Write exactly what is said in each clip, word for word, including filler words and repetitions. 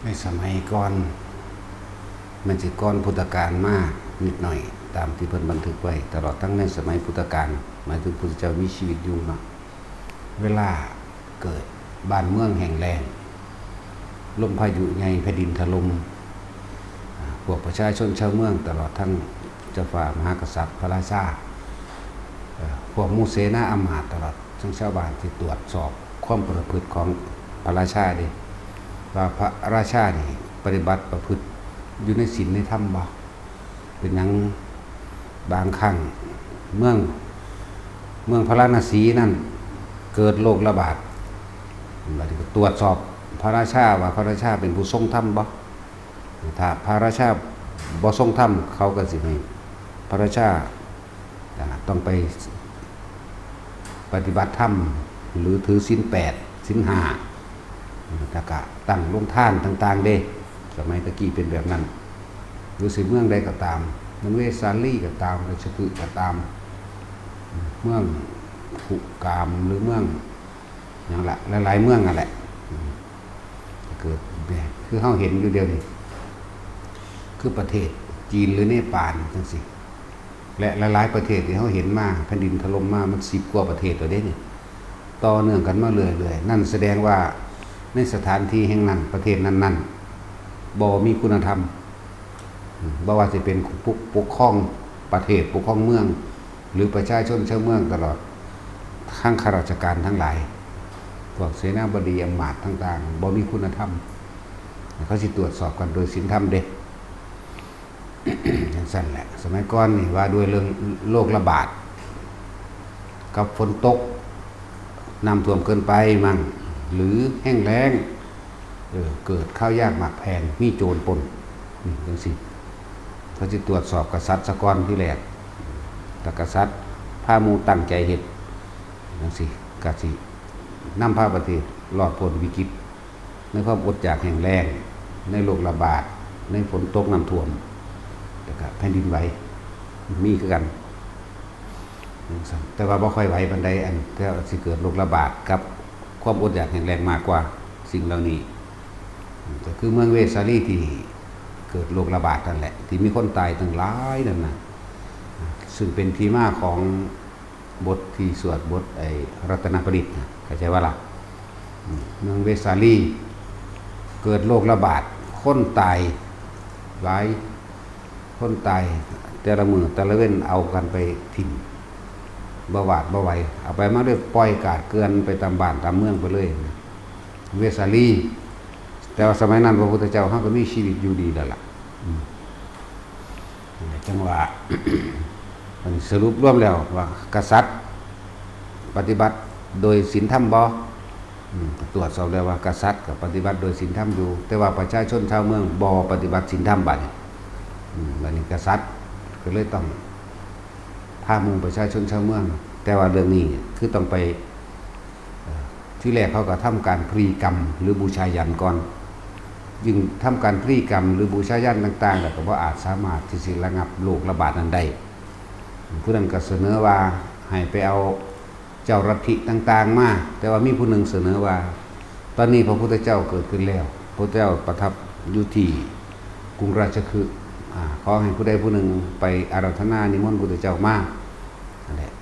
ในสมัยก่อน มันสิก่อนพุทธกาลมานิดหน่อย ตามที่เพิ่นบันทึกไว้ ตลอดทั้งในสมัยพุทธกาล หมายถึงพุทธเจ้ามีชีวิตอยู่เนาะ เวลาเกิดบ้านเมืองแห้งแล้ง ลมพายุใหญ่ แผ่นดินถล่ม อ่า พวกประชาชนชาวเมือง ตลอดทั้งเจ้าฟ้ามหากษัตริย์พระราชา เอ่อ พวกหมู่เสนาอำมาตย์ ตลอดทั้งชาวบ้านที่ตรวจสอบความประพฤติของพระราชาเด้ ว่าพระราชานี่ปฏิบัติประพฤติอยู่ในศีลในธรรมบ่ เป็นหยังบางครั้งเมือง เมืองพาราณสีนั่นเกิดโรคระบาด บัดนี้ก็ตรวจสอบพระราชาว่าพระราชาเป็นผู้ทรงธรรมบ่ ถ้าพระราชาบ่ทรงธรรม เขาก็สิให้พระราชา อ่า ต้องไปปฏิบัติธรรม หรือถือศีลแปด ศีลห้า แล้วก็ตั้งโรงทานต่างๆ เด้ สมัยตะกี้เป็นแบบนั้น หรือสิเมืองใดก็ตาม เมืองเวสาลีก็ตาม ราชคฤห์ก็ตาม เมืองคุกามหรือเมืองหยังละ หลายๆ เมืองนั่นแหละ อืม เกิด คือเฮาเห็นอยู่เดี๋ยวนี้ คือประเทศจีนหรือเนปาลจังซี้ และหลายๆ ประเทศที่เฮาเห็นมา แผ่นดินถล่มมา มันสิบกว่าประเทศแล้วเด้นี่ ต่อเนื่องกันมาเรื่อยๆ นั่นแสดงว่าในสถานที่แห่งนั้น ประเทศนั้นๆ บ่มีคุณธรรม อืม บ่ว่าสิเป็นผู้ปกครองประเทศ ปกครองเมือง หรือประชาชนชาวเมือง ตลอดทั้งข้าราชการทั้งหลาย พวกเสนาบดีอำมาตย์ต่างๆ บ่มีคุณธรรม เขาสิตรวจสอบกันโดยศีลธรรมเด้ จังซั่นแหละ สมัยก่อนนี่ว่าด้วยเรื่องโรคระบาด กับฝนตก น้ำท่วมเกินไปมั่ง หรือแห้งแล้ง เออ เกิดข้าวยากหมากแพง มีโจรปล้น อืม จังซี้ เขาสิตรวจสอบกษัตริย์ซะก่อนทีแรก ถ้ากษัตริย์พาหมู่ตั้งใจเฮ็ด จังซี้ ก็สินำพาประเทศรอดพ้นวิกฤต ในความอดอยากแห้งแล้ง ในโรคระบาด ในฝนตกน้ำท่วม แล้วก็แผ่นดินไหว มีคือกัน จังซั่น แต่ว่าบ่ค่อยไหวปานใด อัน แต่ว่าสิเกิดโรคระบาดกับความอดอยากแห้งแล้งมากกว่าสิ่งเหล่านี้ ก็คือเมืองเวสาลีที่เกิดโรคระบาดนั่นแหละ ที่มีคนตายตั้งหลายนั่นน่ะ ซึ่งเป็นที่มาของบทที่สวดบทไอ้รัตนปริตรนะ เข้าใจว่าล่ะ อืม เมืองเวสาลี เกิดโรคระบาด คนตายหลาย คนตาย แต่ละมื้อแต่ละเว็นเอากันไปถิ่ม บ่หวาดบ่ไหว เอาไปมาเลยปล่อยกาดเกลื่อนไปตามบ้านตามเมืองไปเลย เวสาลี แต่ว่าสมัยนั้นพระพุทธเจ้าเฮาก็มีชีวิตอยู่ดีแล้วล่ะ อืม จังว่า มันสรุปรวมแล้วว่ากษัตริย์ปฏิบัติโดยศีลธรรมบ่ อืม ตรวจสอบแล้วว่ากษัตริย์ก็ปฏิบัติโดยศีลธรรมอยู่ แต่ว่าประชาชนชาวเมืองบ่ปฏิบัติศีลธรรมบัดนี้ อืม บัดนี้กษัตริย์ก็เลยต้องพาหมู่ประชาชนชาวเมือง แต่ว่าเรื่องนี้คือต้องไป เอ่อ ที่แรกเขาก็ทำการพลีกรรมหรือบูชายัญก่อน ยิ่งทำการพลีกรรมหรือบูชายัญต่างๆ แล้วก็บ่อาจสามารถที่สิระงับโรคระบาดนั้นได้ ผู้นั้นก็เสนอว่าให้ไปเอาเจ้าลัทธิต่างๆ มา แต่ว่ามีผู้หนึ่งเสนอว่า ตอนนี้พระพุทธเจ้าเกิดขึ้นแล้ว พระพุทธเจ้าประทับอยู่ที่กรุงราชคฤห์ อ่า ขอให้ผู้ใดผู้หนึ่งไปอาราธนานิมนต์พุทธเจ้ามา นั่นแหละ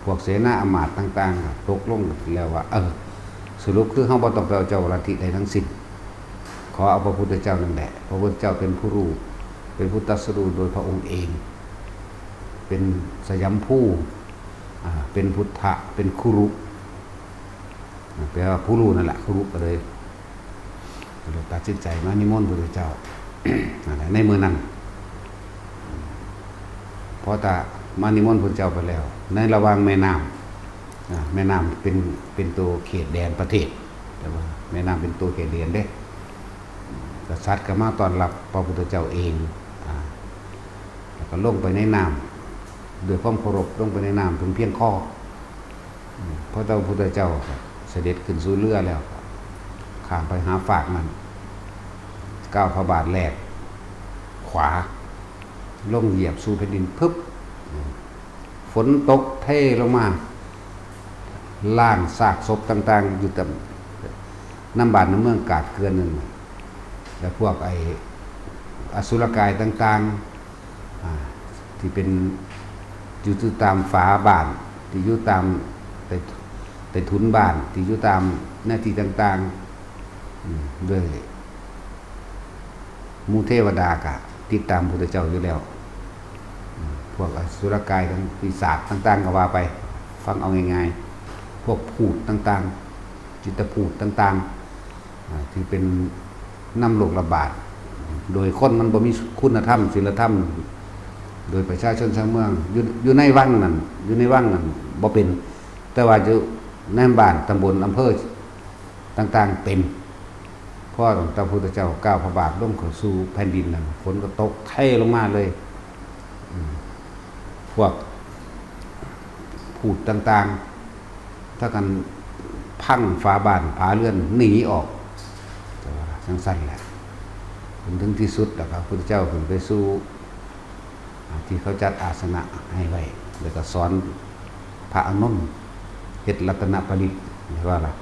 พวกเสนาอำมาตย์ต่างๆ ก็ตกลงกันแล้วว่า เออ สรุปคือเฮาบ่ต้องไปเอาเจ้าลัทธิใดทั้งสิ้น ขอเอาพระพุทธเจ้านั่นแหละ พระพุทธเจ้าเป็นผู้รู้ เป็นผู้ตรัสรู้โดยพระองค์เอง เป็นสยามภู อ่า เป็นพุทธะ เป็นคุรุ อ่า แปลว่าผู้รู้นั่นแหละ คุรุ ก็เลย ก็เลยตัดสินใจมานิมนต์พระพุทธเจ้า นั่นแหละ ในมื้อนั้น พอตะมานิมนต์พระพุทธเจ้าไปแล้ว ในระหว่างแม่น้ำ อ่า แม่น้ำเป็น เป็นตัวเขตแดนประเทศ แต่ว่าแม่น้ำเป็นตัวเขตแดนเด้ กษัตริย์ก็มาต้อนรับพระพุทธเจ้าเอง อ่า แล้วก็ลงไปในน้ำ ด้วยความเคารพ ลงไปในน้ำถึงเพียงคอ อืม พระเจ้าพุทธเจ้าเสด็จขึ้นสู่เรือแล้ว ข้ามไปหาฟากนั้น ก้าวพระบาทแรก ขวา ลงเหยียบสู่แผ่นดิน พึบ อืม ฝนตกเทลงมา ล้างซากศพต่างๆ อยู่ตาม นำบ้านนำเมืองกาดเกลื่อนนั่นน่ะ และพวกไอ้อสุรกายต่างๆ อ่า ที่เป็นอยู่ตามฝาบ้าน ที่อยู่ตามใต้ใต้ถุนบ้าน ที่อยู่ตามหน้าที่ต่างๆ อืม ด้วย หมู่เทวดากะติดตามพุทธเจ้าอยู่แล้ว อืม พวกอสุรกายทั้งปีศาจต่างๆ ก็ว่าไป ฟังเอาง่ายๆ พวกพูดต่างๆ จิตพูดต่างๆ อ่า ที่เป็นนำโรคระบาด โดยคนมันบ่มีคุณธรรม ศีลธรรม โดยประชาชนชาวเมือง อยู่ อยู่ในวังนั่น อยู่ในวังนั่นบ่เป็น แต่ว่าอยู่ในบ้าน ตำบล อำเภอ ต่างๆ เป็น เพราะตั้งแต่พระพุทธเจ้าก้าวพระบาทลงเข้าสู่แผ่นดินนั่น ฝนก็ตกเทลงมาเลย อืม พวกพูดต่างๆ ถ้ากันพังฝาบ้านฝาเรือนหนีออก แต่ว่าจั่งซั่นแหละ ถึง ถึงที่สุดแล้วก็พระพุทธเจ้าขึ้นไปสู่ อ่า ที่เขาจัดอาสนะให้ไว้ แล้วก็สอนพระอานนท์เฮ็ดรัตนปริตร เรียกว่าล่ะ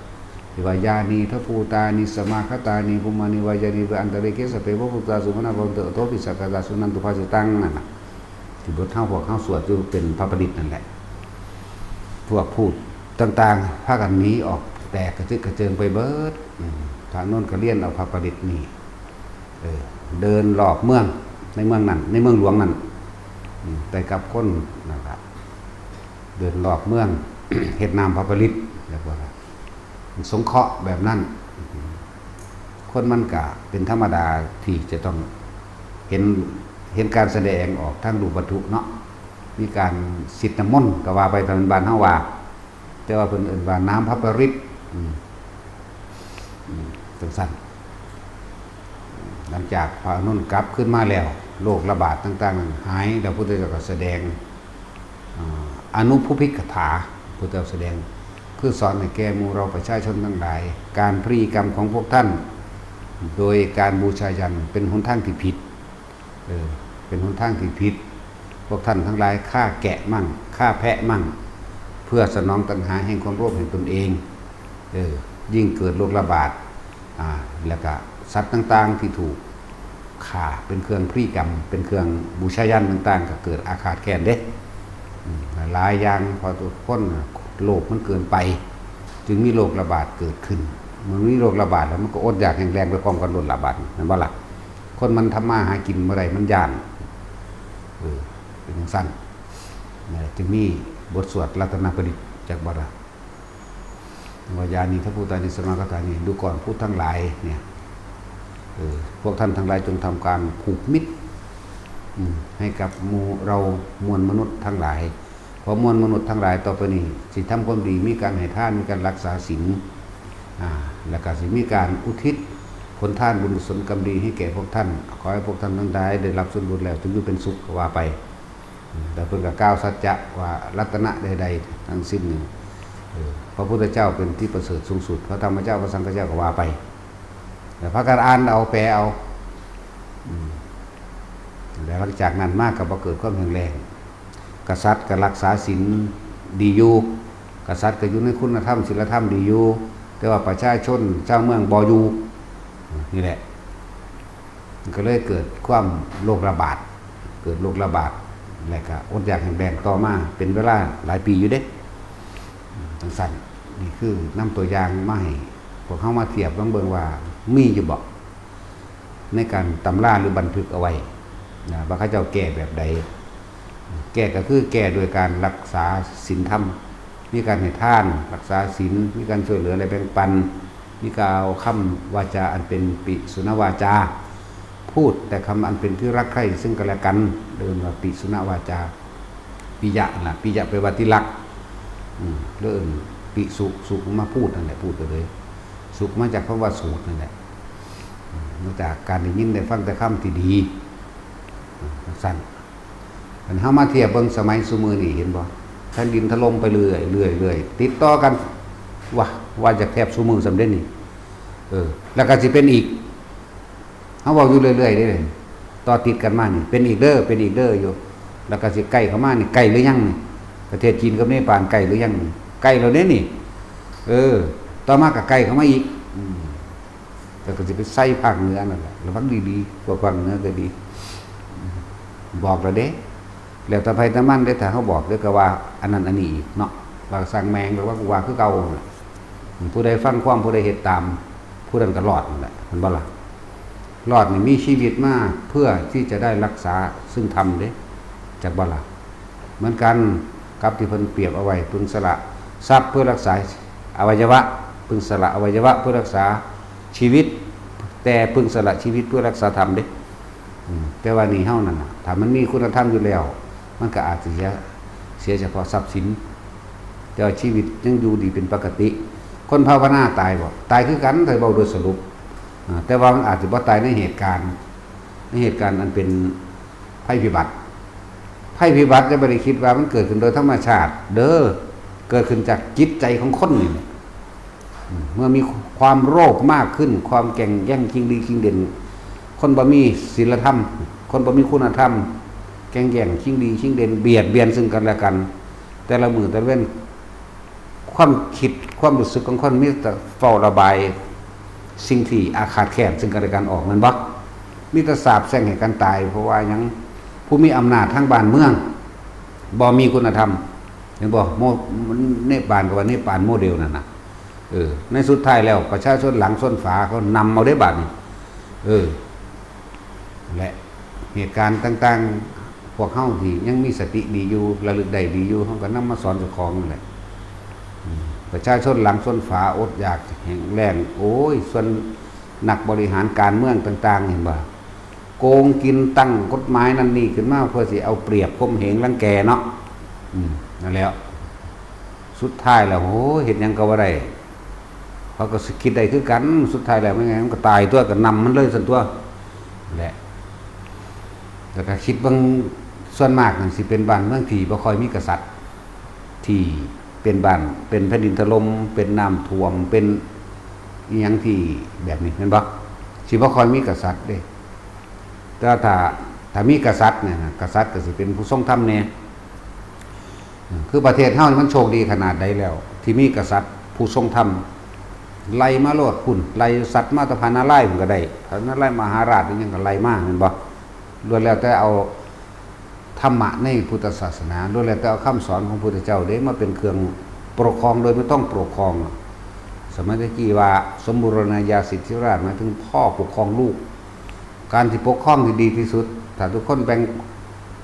ที่ว่า ยานีทภูตานิสมาคตานิ ภูมานิวายานิเวอันตะเรเกสเปวะพุทธาสุมาณาพวันเตอโทปิสักกาตาสุนันตุภาสิตัง นั่นน่ะ ที่บทเฮา พวกเฮาสวดอยู่เป็นพระปริตรนั่นแหละ พวกพูดต่างๆ พากันหนีออกแตกกระจิดกระเจิงไปเบิด อืม พระอานนท์ก็เรียนเอาพระปริตรนี่ เออ เดินรอบเมือง ในเมืองนั้น ในเมืองหลวงนั้น อืม ไปกับคนนั่นล่ะ เดินรอบเมือง เฮ็ดน้ำพระปริตร เรียกว่าสงเคราะห์แบบนั้น คนมันก็เป็นธรรมดาที่จะต้องเห็น เห็นการแสดงออกทางรูปวัตถุเนาะ มีการสิทธิ์น้ำมนต์ก็ว่าไปตามบ้านเฮาว่า แต่ว่าเพิ่นเอิ้นว่าน้ำพระปริตร อืม อืม จั่งซั่น หลังจากพระอานนท์กลับขึ้นมาแล้ว โรคระบาดต่างๆ นั้นหาย แล้วพุทธเจ้าก็แสดง อ่า อนุภูพิกถา พุทธเจ้าแสดง เพื่อสอนให้แก่หมู่เราประชาชนทั้งหลาย การพลีกรรมของพวกท่าน โดยการบูชายัญเป็นหนทางที่ผิด เออ เป็นหนทางที่ผิด พวกท่านทั้งหลายฆ่าแกะมั่ง ฆ่าแพะมั่ง เพื่อสนองตัณหาแห่งความโลภแห่งตนเอง เออ ยิ่งเกิดโรคระบาด อ่า แล้วก็สัตว์ต่างๆ ที่ถูกฆ่าเป็นเครื่องพลีกรรม เป็นเครื่องบูชายัญต่างๆ ก็เกิดอาฆาตแค้นเด้ อืม หลายอย่าง เพราะทุกคนน่ะโลภมันเกินไป จึงมีโรคระบาดเกิดขึ้น มันมีโรคระบาดแล้วมันก็อดอยากแห้งแล้งไปพร้อมกันโลดละบาดนี้ แม่นบ่ล่ะ คนมันทำมาหากินบ่ได้ มันย้าน เออ เป็นจั่งซั่น นะ จึงมีบทสวดรัตนปริตร จักบ่ล่ะ วายานีทภูตานิสมาคตานิ ดูก่อนผู้ทั้งหลายเนี่ย เออ พวกท่านทั้งหลายจงทำการผูกมิตร อืม ให้กับหมู่เรามวลมนุษย์ทั้งหลาย เพราะมวลมนุษย์ทั้งหลายต่อไปนี้สิทำความดี มีการให้ทาน มีการรักษาศีล อ่า แล้วก็สิมีการอุทิศผลทานบุญกุศลกรรมดีให้แก่พวกท่าน ขอให้พวกท่านทั้งหลายได้รับส่วนบุญแล้วจงอยู่เป็นสุข ก็ว่าไป อืม แต่เพิ่นก็กล่าวสัจจะว่ารัตนะใดๆ ทั้งสิ้นนี่ เออ พระพุทธเจ้าเป็นที่ประเสริฐสูงสุด พระธรรมเจ้า พระสังฆเจ้าก็ว่าไป แล้วพากันอ่านเอา แปลเอา อืม แล้วหลังจากนั้นมาก็บ่เกิดความแห้งแล้ง กษัตริย์ก็รักษาศีลดีอยู่ กษัตริย์ก็อยู่ในคุณธรรมศีลธรรมดีอยู่ แต่ว่าประชาชนชาวเมืองบ่อยู่ นี่แหละ มันก็เลยเกิดความโรคระบาด เกิดโรคระบาด และก็อดอยากแห้งแล้งต่อมาเป็นเวลาหลายปีอยู่เด้ จั่งซั่น นี่คือนำตัวอย่างมาให้พวกเฮามาเทียบลองเบิ่งว่ามีอยู่บ่ ในการตำราหรือบันทึกเอาไว้นะ ว่าเขาเจ้าแก้แบบใด แก้ก็คือแก้โดยการรักษาศีลธรรม มีการให้ทาน รักษาศีล มีการช่วยเหลือและแบ่งปัน มีกล่าวคำวาจาอันเป็นปิสุนวาจา พูดแต่คำอันเป็นที่รักใคร่ซึ่งกันและกัน เรียกว่าปิสุนวาจา ปิยะนั่นล่ะ ปิยะแปลว่าที่รัก อืม เรื่องปิสุ สุมาพูดนั่นแหละ พูดไปเลย สุมาจากคำว่าสูดนั่นแหละ อืม มาจากการได้ยินได้ฟังแต่คำที่ดี อืม จั่งซั่น อันเฮามาเทียบเบิ่งสมัยซุมื้อนี้ เห็นบ่ แผ่นดินถล่มไปเรื่อยๆ เรื่อยๆ ติดต่อกัน ว่า ว่าจะแทบซุมื้อซ้ำเด้นี่ เออ แล้วก็สิเป็นอีก เฮาเว้าอยู่เรื่อยๆ เด้ ต่อติดกันมานี่ เป็นอีกเด้อ เป็นอีกเด้ออยู่ แล้วก็สิใกล้เข้ามานี่ ใกล้หรือยังนี่ ประเทศจีนกับเนปาลใกล้หรือยังนี่ ใกล้แล้วเด้นี่ เออ ต่อมาก็ใกล้เข้ามาอีก อืม แล้วก็สิไปใส่ภาคเหนือนั่นแหละ ระวังดีๆ พวกภาคเหนือก็ดี บอกแล้วเด้ แล้วแต่ไผแต่มันเด้ ถ้าเฮาบอกเดี๋ยวก็ว่าอันนั้นอันนี้อีกเนาะ ว่าสั่งแมง หรือว่ากูว่าคือเก่านั่นแหละ ผู้ใดฟังความ ผู้ใดเฮ็ดตาม ผู้นั้นก็รอดนั่นแหละ เห็นบ่ล่ะ รอดนี่มีชีวิตมาเพื่อที่จะได้รักษาซึ่งธรรมเด้ จักบ่ล่ะ เหมือนกันกับที่เพิ่นเปรียบเอาไว้ พึงสละทรัพย์เพื่อรักษาอวัยวะ พึงสละอวัยวะเพื่อรักษาชีวิต แต่พึงสละชีวิตเพื่อรักษาธรรมเด้ อืม แต่ว่านี่เฮานั่นน่ะ ถ้ามันมีคุณธรรมอยู่แล้ว มันก็อาจสิเสีย เสียเฉพาะทรัพย์สิน แต่ว่าชีวิตยังอยู่ดีเป็นปกติ คนภาวนาตายบ่ ตายคือกัน ถ้าเว้าโดยสรุป อ่า แต่ว่ามันอาจสิบ่ตายในเหตุการณ์ ในเหตุการณ์อันเป็นภัยพิบัติ ภัยพิบัติจะบ่ได้คิดว่ามันเกิดขึ้นโดยธรรมชาติ เด้อ เกิดขึ้นจากจิตใจของคนนี่แหละ อืม เมื่อมีความโลภมากขึ้น ความแข่งแย่งชิงดีชิงเด่น คนบ่มีศีลธรรม คนบ่มีคุณธรรม แข่งแย่งชิงดีชิงเด่น เบียดเบียนซึ่งกันและกัน แต่ละมื้อแต่ละเว็น ความคิดความรู้สึกของคนมีแต่เฝ้าระบายสิ่งที่อาฆาตแค้นซึ่งกันและกันออก แม่นบ่ มีแต่สาปแช่งให้กันตาย เพราะว่าหยัง ผู้มีอำนาจทางบ้านเมือง บ่มีคุณธรรม เห็นบ่ โม เนปาลก็ว่าเนปาลโมเดลนั่นน่ะ เออ ในสุดท้ายแล้วประชาชนหลังชนฝาเขานำเอาเด้บาดนี้ เออ และเหตุการณ์ต่างๆ พวกเฮาที่ยังมีสติดีอยู่ ระลึกได้ดีอยู่ เฮาก็นำมาสอนเจ้าของนั่นแหละ อืม ประชาชนหลังชนฝาอดอยากแห้งแล้ง โอ้ย ส่วนนักบริหารการเมืองต่างๆ เห็นบ่ โกงกินตั้งกฎหมายนั่นนี่ขึ้นมาเพื่อสิเอาเปรียบข่มเหงรังแกเนาะ อืม นั่นแหละ สุดท้ายแล้ว โอ้ย เฮ็ดหยังก็บ่ได้ เขาก็สิคิดได้คือกัน สุดท้ายแล้วแม่นหยัง มันก็ตายตั๊ว ก็นำมันเลยซั่นตั๊ว แหละ แล้วก็คิดเบิ่ง ส่วนมากนั่นสิเป็นบ้านเมืองที่บ่ค่อยมีกษัตริย์ ที่เป็นบ้าน เป็นแผ่นดินถล่ม เป็นน้ำท่วม เป็นอิหยังที่แบบนี้ แม่นบ่ สิบ่ค่อยมีกษัตริย์เด้ แต่ถ้า ถ้ามีกษัตริย์เนี่ยนะ กษัตริย์ก็สิเป็นผู้ทรงธรรมแน่ คือประเทศเฮานี่มันโชคดีขนาดใดแล้ว ที่มีกษัตริย์ผู้ทรงธรรม ไล่มาโลดพุ้น ไล่สัตว์มาแต่พระนารายณ์พุ้นก็ได้ พระนารายณ์มหาราชอิหยังก็ไล่มา แม่นบ่ ล้วนแล้วแต่เอาธรรมะในพุทธศาสนา ล้วนแล้วแต่เอาคำสอนของพุทธเจ้าเด้มาเป็นเครื่องปกครองโดยไม่ต้องปกครอง สมัยตะกี้ว่าสมบูรณาญาสิทธิราชย์ หมายถึงพ่อปกครองลูก การที่ปกครองที่ดีที่สุด ถ้าทุกคนแบ่ง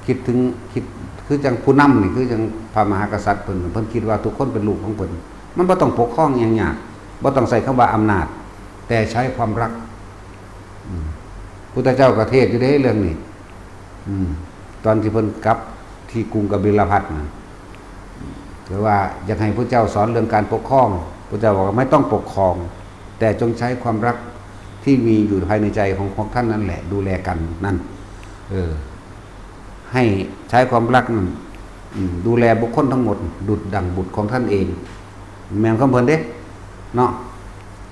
คิดถึง คิด คือจังผู้นำนี่ คือจังพระมหากษัตริย์เพิ่น เพิ่นคิดว่าทุกคนเป็นลูกของเพิ่น มันบ่ต้องปกครองอิหยังยาก บ่ต้องใช้คำว่าอำนาจ แต่ใช้ความรัก อืม พุทธเจ้าก็เทศน์อยู่เด้เรื่องนี้ อืม ตอนที่เพิ่นกลับที่กรุงกบิลพัสดุ์นะ ถือว่าอยากให้พระเจ้าสอนเรื่องการปกครอง พระเจ้าบอกว่าไม่ต้องปกครอง แต่จงใช้ความรักที่มีอยู่ภายในใจของพวกท่านนั่นแหละ ดูแลกันนั่น เออ ให้ใช้ความรักนั่น อืม ดูแลบุคคลทั้งหมด ดุจดั่งบุตรของท่านเอง แม่นของเพิ่นเด้ เนาะ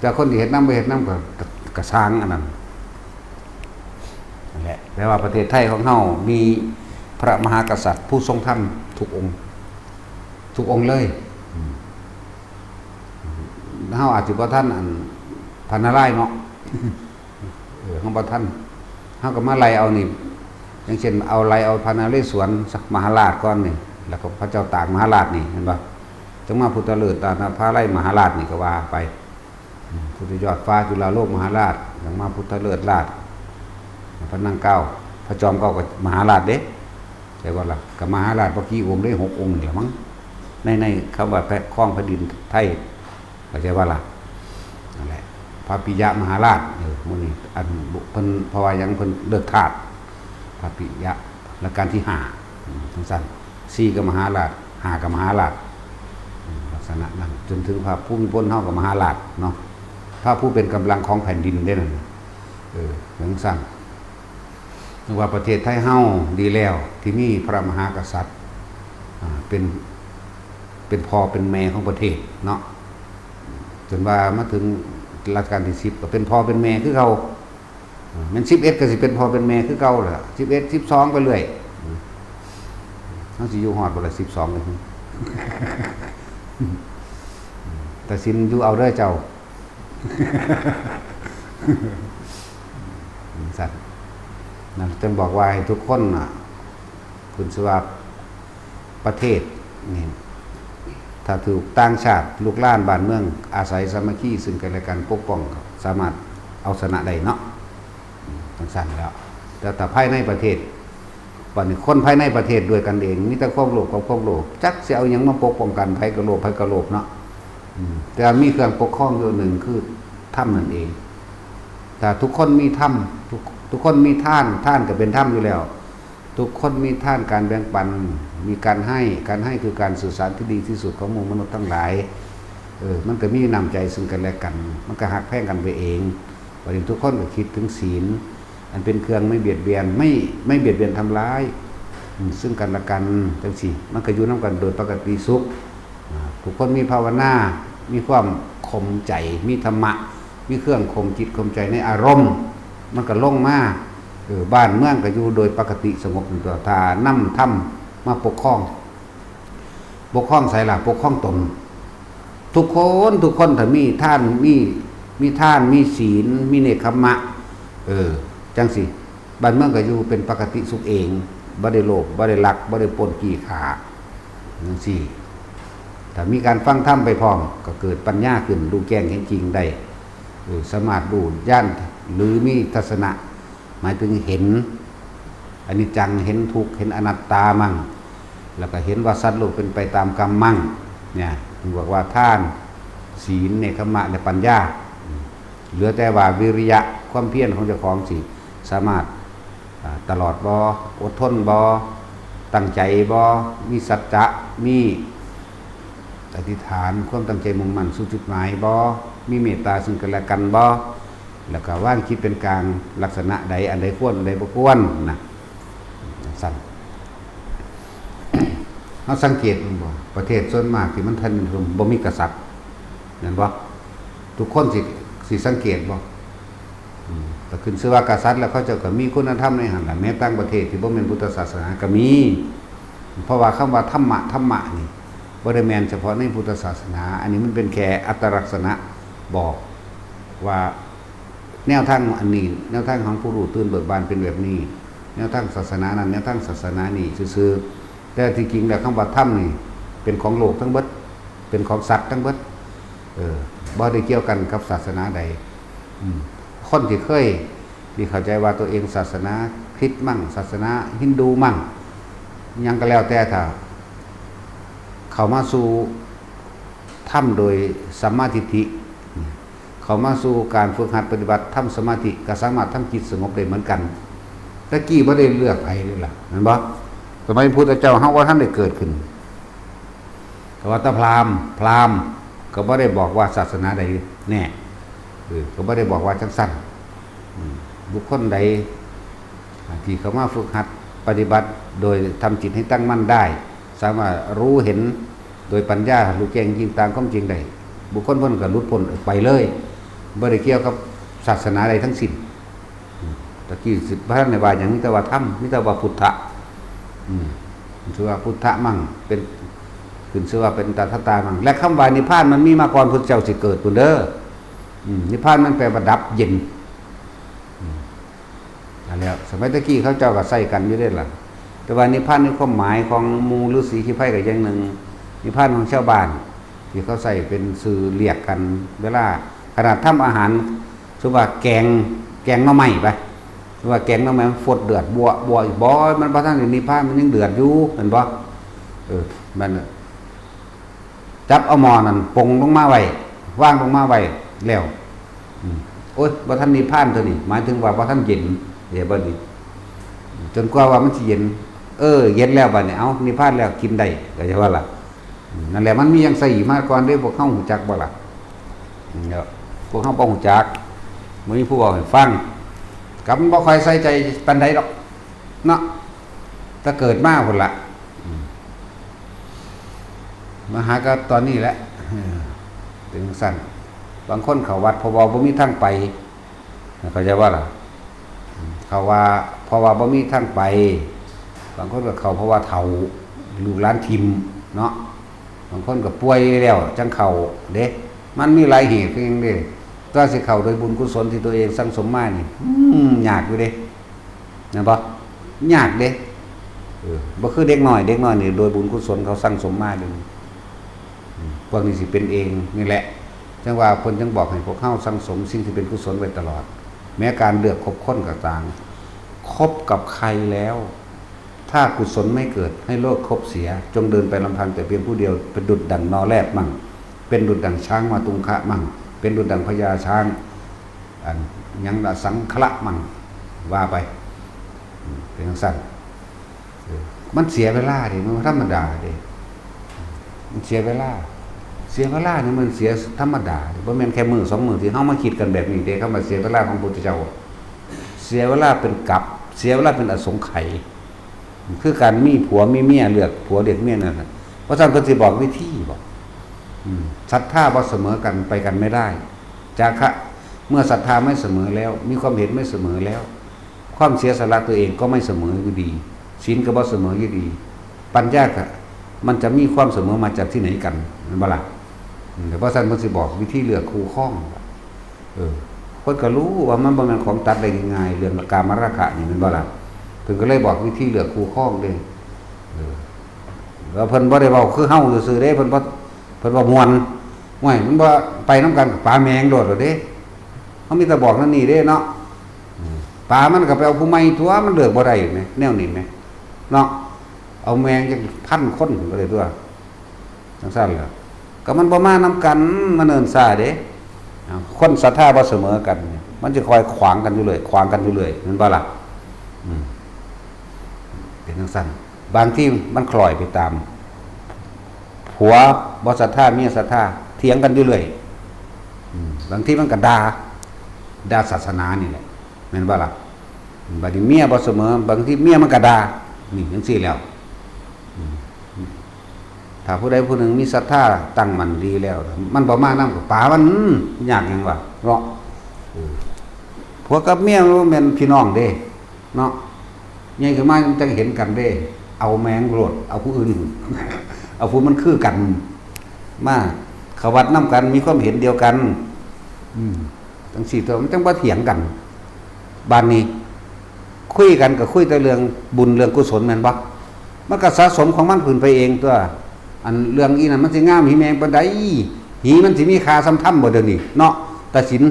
แต่คนที่เฮ็ดนำบ่เฮ็ดนำก็ ก็ ก็ซ่างอันนั้น นั่นแหละ แปลว่าประเทศไทยของเฮามีพระมหากษัตริย์ผู้ทรงธรรมทุกองค์ ทุกองค์เลย อืม เฮาอาจสิบ่ทันอันพระนารายณ์เนาะ เออ เฮาบ่ทัน เฮาก็มาไล่เอานี่ อย่างเช่น เอาไล่เอาพระนเรศวรมหาราชก่อนนี่ แล้วก็พระเจ้าตากมหาราชนี่ เห็นบ่ จั่งมาพุทธฤทธิ์ ตานาภาลัยมหาราชนี่ก็ว่าไป อืม พุทธยอดฟ้าจุฬาโลกมหาราช จั่งมาพุทธฤทธิ์ราช พระนั่งเกล้า พระจอมเกล้าก็มหาราชเด้ ใช่บ่ล่ะ ก็มหาราชบ่กี่องค์เด้ หกองค์นี่ล่ะมั้ง ใน ในคำว่าแผ่น ครองแผ่นดินไทย เข้าใจบ่ล่ะ นั่นแหละ พระปิยมหาราช เออ มื้อนี้ อัน เพิ่น เพราะว่าหยัง เพิ่นเลิกธาตุ พระปิยะ รัชกาลที่ห้า อืม จั่งซั้น สี่ก็มหาราช ห้าก็มหาราช อืม ลักษณะนั้น จนถึงพระภูมิพลเฮาก็มหาราชเนาะ พระผู้เป็นกำลังของแผ่นดินเด้นั่นน่ะ เออ จั่งซั้น นึกว่าประเทศไทยเฮาดีแล้ว ที่มีพระมหากษัตริย์ อ่า เป็น เป็นพ่อเป็นแม่ของประเทศเนาะ จนว่ามาถึงรัชกาลที่สิบ ก็เป็นพ่อเป็นแม่คือเก่า อ่า แม่นสิบเอ็ดก็สิเป็นพ่อเป็นแม่คือเก่าแหละ สิบเอ็ด สิบสอง ไปเรื่อย อืม เฮาสิอยู่ฮอดบ่ล่ะ สิบสอง เลย ตัดสินอยู่เอาเด้อเจ้า จั่งซั้น นั่นจึงบอกว่าให้ทุกคนน่ะ ขึ้นชื่อว่าประเทศนี่ ถ้าถูกต่างชาติลุกรานบ้านเมือง อาศัยสามัคคีซึ่งกันและกันปกป้อง สามารถเอาชนะได้เนาะ จั่งซั้นแล้ว แต่ถ้าภายในประเทศ บัดนี้คนภายในประเทศด้วยกันเอง มีแต่ความโลภกับความโลภ จักสิเอาหยังมาปกป้องกัน ไผก็โลภ ไผก็โลภเนาะ อืม แต่มีเครื่องปกครองอยู่หนึ่งคือธรรมนั่นเอง ถ้าทุกคนมีธรรม ทุก ทุกคนมีทาน ทานก็เป็นธรรมอยู่แล้ว ทุกคนมีทาน การแบ่งปัน มีการให้ การให้คือการสื่อสารที่ดีที่สุดของหมู่มนุษย์ทั้งหลาย เออ มันก็มีน้ำใจซึ่งกันและกัน มันก็ฮักแพงกันไปเอง บัดนี้ทุกคนก็คิดถึงศีล อันเป็นเครื่องไม่เบียดเบียน ไม่ ไม่เบียดเบียนทำร้าย อืม ซึ่งกันและกัน จั่งซี้ มันก็อยู่นำกันโดยปกติสุข อ่า ทุกคนมีภาวนา มีความข่มใจ มีธรรมะ มีเครื่องข่มจิตข่มใจในอารมณ์ มันก็ลงมา เออ บ้านเมืองก็อยู่โดยปกติสงบอยู่ตัว ถ้านำธรรมมาปกครอง ปกครองไสล่ะ ปกครองตน ทุกคน ทุกคนถ้ามีทาน มี มีทาน มีศีล มีเนกขัมมะ เออ จั่งซี้ บ้านเมืองก็อยู่เป็นปกติสุขเอง บ่ได้โลภ บ่ได้ลัก บ่ได้ปล้นจี้ฆ่า จั่งซี้ ถ้ามีการฟังธรรมไปพร้อม ก็เกิดปัญญาขึ้น รู้แจ้งเห็นจริงได้ เออ สามารถรู้ญาณ หรือมีทัศนะ หมายถึงเห็นอนิจจัง เห็นทุกข์ เห็นอนัตตามั่ง แล้วก็เห็นว่าสัตว์โลกเป็นไปตามกรรมมั่ง เนี่ย ถึงบอกว่าทาน ศีล เนกขัมมะ และปัญญา เหลือแต่ว่าวิริยะ ความเพียรของเจ้าของสิสามารถ อ่า ตลอดบ่ อดทนบ่ ตั้งใจบ่ มีสัจจะ มีอธิษฐาน ความตั้งใจมุ่งมั่นสู่จุดหมายบ่ มีเมตตาซึ่งกันและกันบ่ แล้วก็วางจิตเป็นกลาง ลักษณะใด อันใดควร อันใดบ่ควรนะ จั่งซั้น เราสังเกตมันบ่ ประเทศส่วนมากที่มันทันสมัยบ่มีกษัตริย์ แม่นบ่ ทุกคนสิ สิสังเกตบ่ อืม ก็ขึ้นชื่อว่ากษัตริย์แล้ว เขาเจ้าก็มีคุณธรรมในหั่นล่ะ แม้ต่างประเทศที่บ่แม่นพุทธศาสนาก็มี เพราะว่าคำว่าธรรมะ ธรรมะนี่ บ่ได้แม่นเฉพาะในพุทธศาสนา อันนี้มันเป็นแค่อัตลักษณะบอกว่า แนวทางอันนี้ แนวทางของผู้รู้ตื่นเบิกบานเป็นแบบนี้ แนวทางศาสนานั้น แนวทางศาสนานี้ซื่อๆ แต่ที่จริงแล้วคำว่าธรรมนี่ เป็นของโลกทั้งเบิด เป็นของสัตว์ทั้งเบิด เออ บ่ได้เกี่ยวกันกับศาสนาใด อืม คนที่เคย ที่เข้าใจว่าตัวเองศาสนาคริสต์มั่ง ศาสนาฮินดูมั่ง หยังก็แล้วแต่ ถ้าเข้ามาสู่ธรรมโดยสัมมาทิฏฐิ เข้ามาสู่การฝึกหัดปฏิบัติทำสมาธิ ก็สามารถทำจิตสงบได้เหมือนกัน ตะกี้บ่ได้เลือกไผเลยล่ะ แม่นบ่ สมัยพุทธเจ้าเฮาบ่ทันได้เกิดขึ้น ก็ว่าแต่พราหมณ์ พราหมณ์ก็บ่ได้บอกว่าศาสนาใดแน่ เออ ก็บ่ได้บอกว่าจั่งซั้น อืม บุคคลใด อ่า ที่เข้ามาฝึกหัดปฏิบัติโดยทำจิตให้ตั้งมั่นได้ สามารถรู้เห็นโดยปัญญา รู้แจ้งจริงตามความจริงได้ บุคคลผู้นั้นก็หลุดพ้นออกไปเลย บ่ได้เกี่ยวกับศาสนาใดทั้งสิ้น อืม ตะกี้สิบ่ทันได้ว่าหยัง มีแต่ว่าธรรม มีแต่ว่าพุทธะ อืม ชื่อว่าพุทธะมั่ง เป็น ขึ้นชื่อว่าเป็นตถาคตามั่ง และคำว่านิพพานมันมีมาก่อนพุทธเจ้าสิเกิดพุ้นเด้อ อืม นิพพานมันแปลว่าดับเย็น อืม นั่นแหละ สมัยตะกี้เขาเจ้าก็ใส่กันอยู่เด้ล่ะ แต่ว่านิพพานในความหมายของหมู่ฤๅษีขี้ไพรก็อย่างหนึ่ง นิพพานของชาวบ้าน ที่เขาใส่เป็นชื่อเรียกกัน เวลาขนาดทำอาหาร สมมุติว่าแกง แกงหน่อไม้ไป สมมุติว่าแกงหน่อไม้มันฟดเดือดบัว บัวอีกบ่ มันบ่ทันได้นิพพาน มันยังเดือดอยู่ แม่นบ่ เออ มัน จับเอาหม้อนั่นปงลงมาไว้ วางลงมาไว้แล้ว อืม โอ๊ย บ่ทันนิพพานตัวนี้ หมายถึงว่าบ่ทันเย็น เดี๋ยวบัดนี้ จนกว่าว่ามันสิเย็น เออ เย็นแล้วบัดนี้ เอ้า นิพพานแล้ว กินได้ ก็จะว่าล่ะ อืม นั่นแหละ มันมีอย่างใส่มาก่อนเด้ พวกเฮาฮู้จักบ่ล่ะ อืม เดี๋ยว พวกเฮาบ่ฮู้จัก บ่มีผู้เว้าให้ฟัง ก็มันบ่ค่อยใส่ใจปานใดดอก เนาะ แต่เกิดมาพุ้นล่ะ อืม มาหาก็ตอนนี้แหละ เออ เป็นจั่งซั้น บางคนเข้าวัดเพราะว่าบ่มีทางไป เข้าใจบ่ล่ะ อืม เขาว่า เพราะว่าบ่มีทางไป บางคนก็เข้าเพราะว่าเฒ่า ลูกหลานถิ่มเนาะ บางคนก็ป่วยแล้วจั่งเข้าเด้ มันมีหลายเหตุคือหยังเด้ ก็สิเข้าโดยบุญกุศลที่ตัวเองสั่งสมมานี่ อืม ยากอยู่เด้ แม่นบ่ ยากเด้ เออ บ่คือเด็กน้อย เด็กน้อยนี่โดยบุญกุศลเขาสั่งสมมาเด้ อืม พวกนี้สิเป็นเองนี่แหละ จั่งว่าเพิ่นจั่งบอกให้พวกเฮาสั่งสมสิ่งที่เป็นกุศลไว้ตลอด แม้การเลือกคบคนก็ตาม คบกับใครแล้ว ถ้ากุศลไม่เกิด ให้เลิกคบเสีย จงเดินไปลำพังแต่เพียงผู้เดียว เป็นดุจดั่งนอแรดมั่ง เป็นดุจดั่งช้างมาตุงคะมั่ง เป็นดุจดั่งพญาช้าง อันหยังละสังคละมั่ง ว่าไป อืม เป็นจั่งซั้น เออ มันเสียเวลาเด้ มันบ่ธรรมดาเด้ มันเสียเวลา เสียเวลานี่มันเสียธรรมดาเด้ บ่แม่นแค่มื้อสองมื้อที่เฮามาคิดกันแบบนี้เด้ คำว่าเสียเวลาของพุทธเจ้า เสียเวลาเป็นกัป เสียเวลาเป็นอสงไขย คือการมีผัวมีเมีย เลือกผัวเลือกเมียนั่นน่ะ เพราะฉะนั้นเพิ่นสิบอกวิธีบอก อืม ศรัทธาบ่เสมอกัน ไปกันไม่ได้ จาคะ เมื่อศรัทธาไม่เสมอแล้ว มีความเห็นไม่เสมอแล้ว ความเสียสละตัวเองก็ไม่เสมออยู่ดี ศีลก็บ่เสมออยู่ดี ปัญญาก็ มันจะมีความเสมอมาจากที่ไหนกัน แม่นบ่ล่ะ อืม แต่เพราะฉะนั้นเพิ่นสิบอกวิธีเลือกคู่ครอง เออ เพิ่นก็รู้ว่ามันบ่แม่นของตัดได้ง่ายๆ เรื่องกามราคะนี่ แม่นบ่ล่ะ เพิ่นก็เลยบอกวิธีเลือกคู่ครองเด้ เออ แล้วเพิ่นบ่ได้เว้าคือเฮาซื่อๆเด้ เพิ่นบ่ เพิ่นว่าม่วน ห้วย มันบ่ไปนำกันกับปาแมงโลดโลดเด้ เฮามีแต่บอกนั่นนี่เด้เนาะ อืม ปามันก็ไปเอาผู้ใหม่ตัว มันเลือกบ่ได้แหม แนวนี้แหม เนาะ เอาแมงจักพันคนก็ได้ตัว จั่งซั้นล่ะ ก็มันบ่มานำกัน มันเนิ่นช้าเด้ อ้าว คนศรัทธาบ่เสมอกันเนี่ย มันจะคอยขวางกันอยู่เรื่อย ขวางกันอยู่เรื่อย แม่นบ่ล่ะ อืม เป็นจั่งซั้น บางทีมันคล้อยไปตาม ผัวบ่ศรัทธา เมียศรัทธา เถียงกันอยู่เรื่อย อืม บางทีมันก็ด่า ด่าศาสนานี่แหละ แม่นบ่ล่ะ บัดนี้เมียบ่เสมอ บางทีเมียมันก็ด่า นี่จั่งซี้แล้ว อืม ถ้าผู้ใดผู้หนึ่งมีศรัทธาตั้งมั่นดีแล้ว มันบ่มานำก็ปามัน ยากหยังวะ เนาะ เออ ผัวกับเมียมันบ่แม่นพี่น้องเด้ เนาะ ใหญ่ขึ้นมามันจั่งเห็นกันเด้ เอาแมงโลด เอาผู้อื่น เอาผู้มันคือกัน มาเข้าวัดนำกัน มีความเห็นเดียวกัน อืม จั่งซี้ตัว มันจั่งบ่เถียงกัน บาดนี้ คุยกันก็คุยแต่เรื่องบุญเรื่องกุศลแม่นบ่ มันก็สะสมของมันขึ้นไปเองตัว อันเรื่องอีนั่นมันสิงามหีแมงปานใด หีมันสิมีค่าส่ำธรรมบ่เดี๋ยวนี้ เนาะ ตัดสิน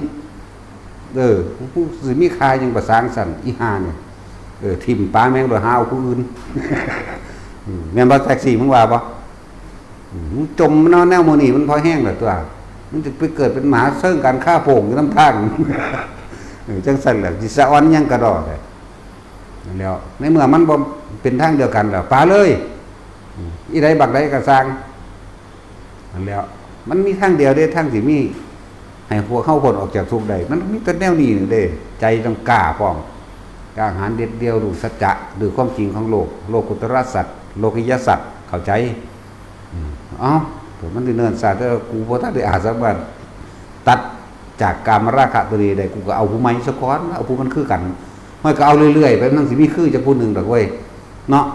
เออ ผู้สิมีค่าหยังประสางซั่น อีห่าเนี่ย เออ ถิ่มปาแมงโลด หาเอาผู้อื่น อืม แม่นบ่ แท็กซี่ มึงว่าบ่ อืม มึงจมเนาะ แนวมื้อนี้มันพอแฮงแล้วตัว มันจะไปเกิดเป็นมหาเซิงการค้าโป่งอยู่นำทาง เออ จั่งซั่นแหละ สิสะออนหยังกะดอแหละ นั่นแหล้ว ในเมื่อมันบ่เป็นทางเดียวกันแล้ว ปาเลย อืม อีใดบักใดก็ซ่าง นั่นแหล้ว มันมีทางเดียวเด้ ทางสิมี ให้พวกเฮาพ้นออกจากทุกข์ได้ มันมีแต่แนวนี้นี่เด้ ใจต้องกล้าพร้อม กล้าหาญเด็ดเดี่ยว รู้สัจจะ รู้ความจริงของโลก โลกุตตรสัจ โลกิยสัจ เข้าใจ อืม เอ้า ผมมันสิเนิ่นช้า แต่ว่ากูบ่ทันได้อาสามารถตัดจากกามราคะตัวนี้ได้ กูก็เอาผู้ใหม่ซะก่อน เอาผู้มันคือกัน มันก็เอาเรื่อยๆ ไป มันสิมีคือจักผู้หนึ่งดอกเว้ย เนาะ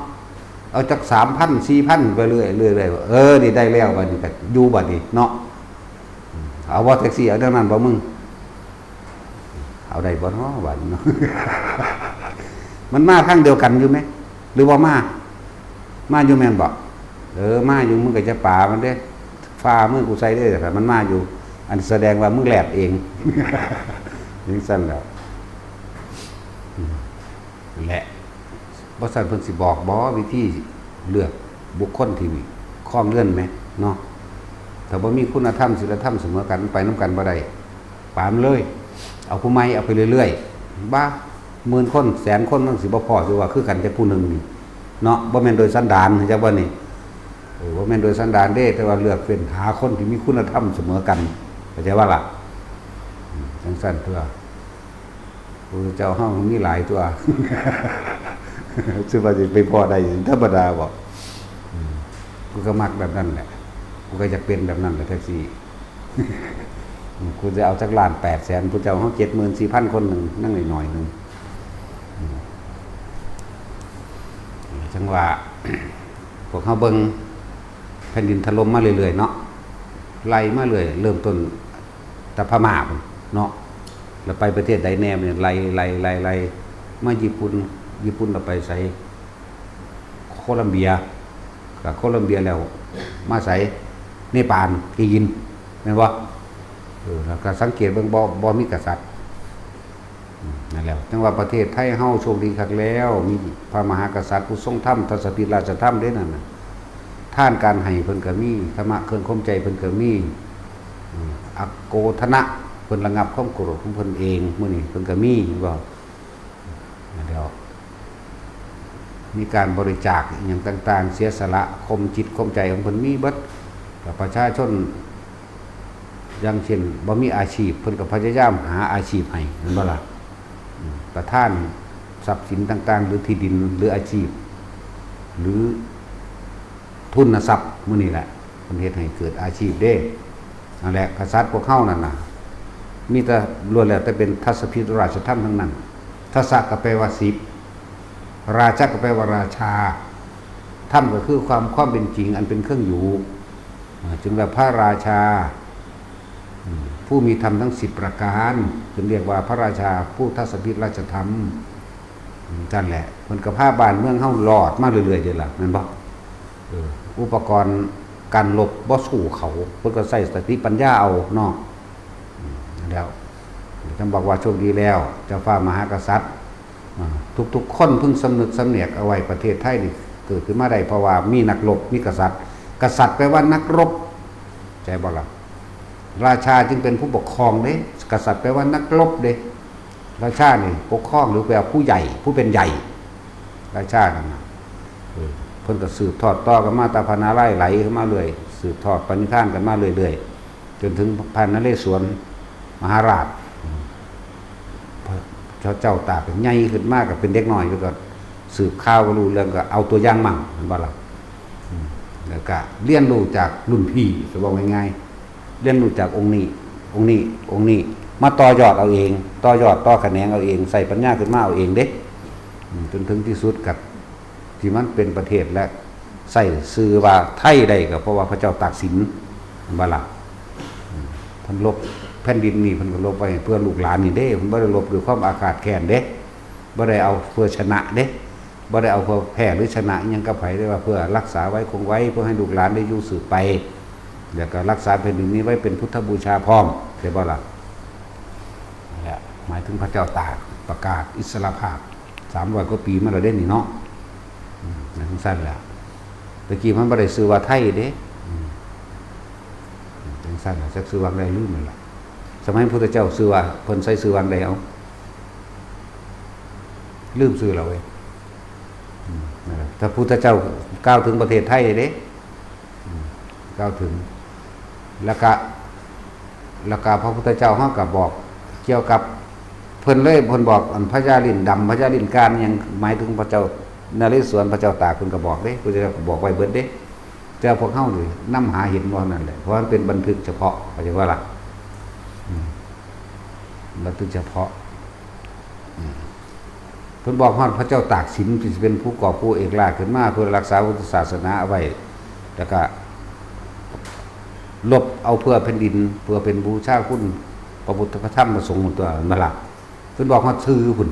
เอาจักสามพัน สี่พัน ไปเรื่อยๆ เรื่อยๆ เออ นี่ได้แล้ว บัดนี้ก็อยู่บัดนี้เนาะ เอาบ่ แท็กซี่ เอาเรื่องนั้นบ่มึง เอาได้บ่เนาะ บัดนี้เนาะ มันมาทางเดียวกันอยู่ไหม หรือว่ามา มาอยู่แม่นบ่ เออ มาอยู่ มึงก็จะปามันเด้ ฝ่ามือกูใส่เด้ ถ้ามันมาอยู่ อันแสดงว่ามึงแลบเอง จั่งซั่นแหล้ว อืม และ บ่ซั้นเพิ่นสิบอกบ่วิธีเลือกบุคคลที่ครองเรือนแหมเนาะ ถ้าบ่มีคุณธรรมศีลธรรมเสมอกัน มันไปนำกันบ่ได้ ปามันเลย เอาผู้ใหม่ เอาไปเรื่อยๆ บ่า หมื่นคน แสนคน มันสิบ่พ้อ สิว่าคือกันจักผู้หนึ่งนี่ เนาะ บ่แม่นโดยสันดาน เข้าใจบ่นี่ เออ บ่แม่นโดยสันดานเด้ แต่ว่าเลือกเฟ้นหาคนที่มีคุณธรรมเสมอกัน เข้าใจบ่ล่ะ อืม จั่งซั่นตัว พระพุทธเจ้าเฮามีหลายตัว ซึ่งว่าสิไปพ้อได้ธรรมดาบ่ อืม กูก็มักแบบนั้นแหละ กูก็อยากเป็นแบบนั้นแหละ แท็กซี่ อืม กูจะเอาจักล้านแปดแสน พุทธเจ้าเฮาเจ็ดหมื่นสี่พันคนหนึ่ง นั่งหน่อยๆหนึ่ง อืม จั่งว่า พวกเฮาเบิ่งแผ่นดินถล่มมาเรื่อยๆเนาะ ไล่มาเรื่อย เริ่มต้นแต่พม่าพุ้น เนาะ แล้วไปประเทศใดแน่เนี่ย ไล่ไล่ไล่ไล่มาญี่ปุ่น ญี่ปุ่นเราไปไส โคลัมเบีย จากโคลัมเบียแล้ว มาไส เนปาล จีน แม่นบ่ เออ แล้วก็สังเกตเบิ่ง บ่ บ่มีกษัตริย์ อืม นั่นแหละ จั่งว่าประเทศไทยเฮาโชคดีคักแล้ว มีพระมหากษัตริย์ผู้ทรงธรรม ทัศพิธราชธรรมเด้นั่นน่ะ ทานการให้เพิ่นก็มี ธรรมะเครื่องข่มใจเพิ่นก็มี อืม อโกธนะ เพิ่นระงับความโกรธของเพิ่นเอง มื้อนี้เพิ่นก็มี เห็นบ่ เดี๋ยว มีการบริจาคอหย่างต่างๆ เสียสละข่มจิตข่มใจของเพิ่นมีเบิด กับประชาชน อย่างเช่นบ่มีอาชีพ เพิ่นก็พยายามหาอาชีพให้ แม่นบ่ล่ะ อืม ประทานทรัพย์สินต่างๆ หรือที่ดิน หรืออาชีพ หรือทุนทรัพย์ มื้อนี้แหละ เพิ่นเฮ็ดให้เกิดอาชีพเด้ นั่นแหละ กษัตริย์พวกเฮานั่นน่ะ มีแต่ล้วนแล้วแต่เป็นทัศพิธราชธรรมทั้งนั้น ทัศก็แปลว่าสิบ ราชก็แปลว่าราชา ธรรมก็คือความ ความเป็นจริงอันเป็นเครื่องอยู่ อ่า จึงว่าพระราชา อืม ผู้มีธรรมทั้งสิบประการ จึงเรียกว่าพระราชาผู้ทัศพิธราชธรรม อืม นั่นแหละ เพิ่นก็พาบ้านเมืองเฮารอดมาเรื่อยๆ เด้ล่ะ แม่นบ่ เออ อุปกรณ์การรบบ่สู้เขา เพิ่นก็ใช้สติปัญญาเอาเนาะ อืม แล้ว จั่งบอกว่าโชคดีแล้ว เจ้าฟ้ามหากษัตริย์ อ่า ทุกๆ คนเพิ่งสำนึกสำเนียกเอาไว้ ประเทศไทยนี่เกิดขึ้นมาได้ เพราะว่ามีนักรบ มีกษัตริย์ กษัตริย์แปลว่านักรบ ใช่บ่ล่ะ ราชาจึงเป็นผู้ปกครองเด้ กษัตริย์แปลว่านักรบเด้ ราชานี่ปกครองหรือแปลว่าผู้ใหญ่ ผู้เป็นใหญ่ ราชานั่นน่ะ เออ เพิ่นก็สืบทอดต่อกันมา แต่พระนารายณ์ไหลเข้ามาเรื่อย สืบทอดปณิธานกันมาเรื่อยๆ จนถึงพระนเรศวรมหาราช อืม พระเจ้าตากใหญ่ขึ้นมาก็เป็นเด็กน้อย แล้วก็สืบข่าวก็รู้เรื่อง ก็เอาตัวอย่างมั่ง แม่นบ่ล่ะ อืม แล้วก็เรียนรู้จากรุ่นพี่ จะบอกง่ายๆ เรียนรู้จากองค์นี้ องค์นี้ องค์นี้ มาต่อยอดเอาเอง ต่อยอดต่อแขนงเอาเอง ใส่ปัญญาขึ้นมาเอาเองเด้ อืม จนถึงที่สุดก็ ที่มันเป็นประเทศและใช้ชื่อว่าไทยได้ก็เพราะว่าพระเจ้าตากสิน แม่นบ่ล่ะ อืม เพิ่นรบแผ่นดินนี่ เพิ่นก็รบไว้เพื่อลูกหลานนี่เด้ เพิ่นบ่ได้รบด้วยความอาฆาตแค้นเด้ บ่ได้เอาเพื่อชนะเด้ บ่ได้เอาเพื่อแพ้หรือชนะอิหยังกับไผ แต่ว่าเพื่อรักษาไว้คงไว้ เพื่อให้ลูกหลานได้อยู่สืบไป แล้วก็รักษาแผ่นดินนี้ไว้เป็นพุทธบูชาพร้อม ใช่บ่ล่ะ นั่นแหละ หมายถึงพระเจ้าตากประกาศอิสรภาพ สามร้อยกว่าปีมาแล้วเด้นี่เนาะ อืม นั่นจั่งซั่นแหละ ตะกี้มันบ่ได้ชื่อว่าไทยเด้ อืม จั่งซั่นล่ะ จักชื่อว่าใดลืมแล้วล่ะ สมัยพระพุทธเจ้าชื่อว่า เพิ่นใช้ชื่อว่าใด เอา ลืมชื่อแล้วเว้ย อืม นั่นแหละ ถ้าพุทธเจ้ากล่าวถึงประเทศไทยเด้ อืม กล่าวถึง แล้วก็ แล้วก็พระพุทธเจ้าเฮาก็บอกเกี่ยวกับ เพิ่นเลย เพิ่นบอกอันพญาลิ้นดำ พญาลิ้นก้าน หยังหมายถึงพระเจ้านเรศวร พระเจ้าตาก เพิ่นก็บอกเด้ พระพุทธเจ้าก็บอกไว้เบิดเด้ แต่พวกเฮานี่นำหาเห็นบ่นั่นแหละ เพราะมันเป็นบันทึกเฉพาะ เข้าใจบ่ล่ะ อืม บันทึกเฉพาะ อืม เพิ่นบอกฮอดพระเจ้าตากสินที่สิเป็นผู้กอบกู้เอกราชขึ้นมา เพื่อรักษาพุทธศาสนาเอาไว้ แล้วก็รบเอาเพื่อแผ่นดิน เพื่อเป็นบูชาคุณพระพุทธพระธรรมพระสงฆ์ตัวนั่นล่ะ เพิ่นบอกฮอดชื่อพุ้น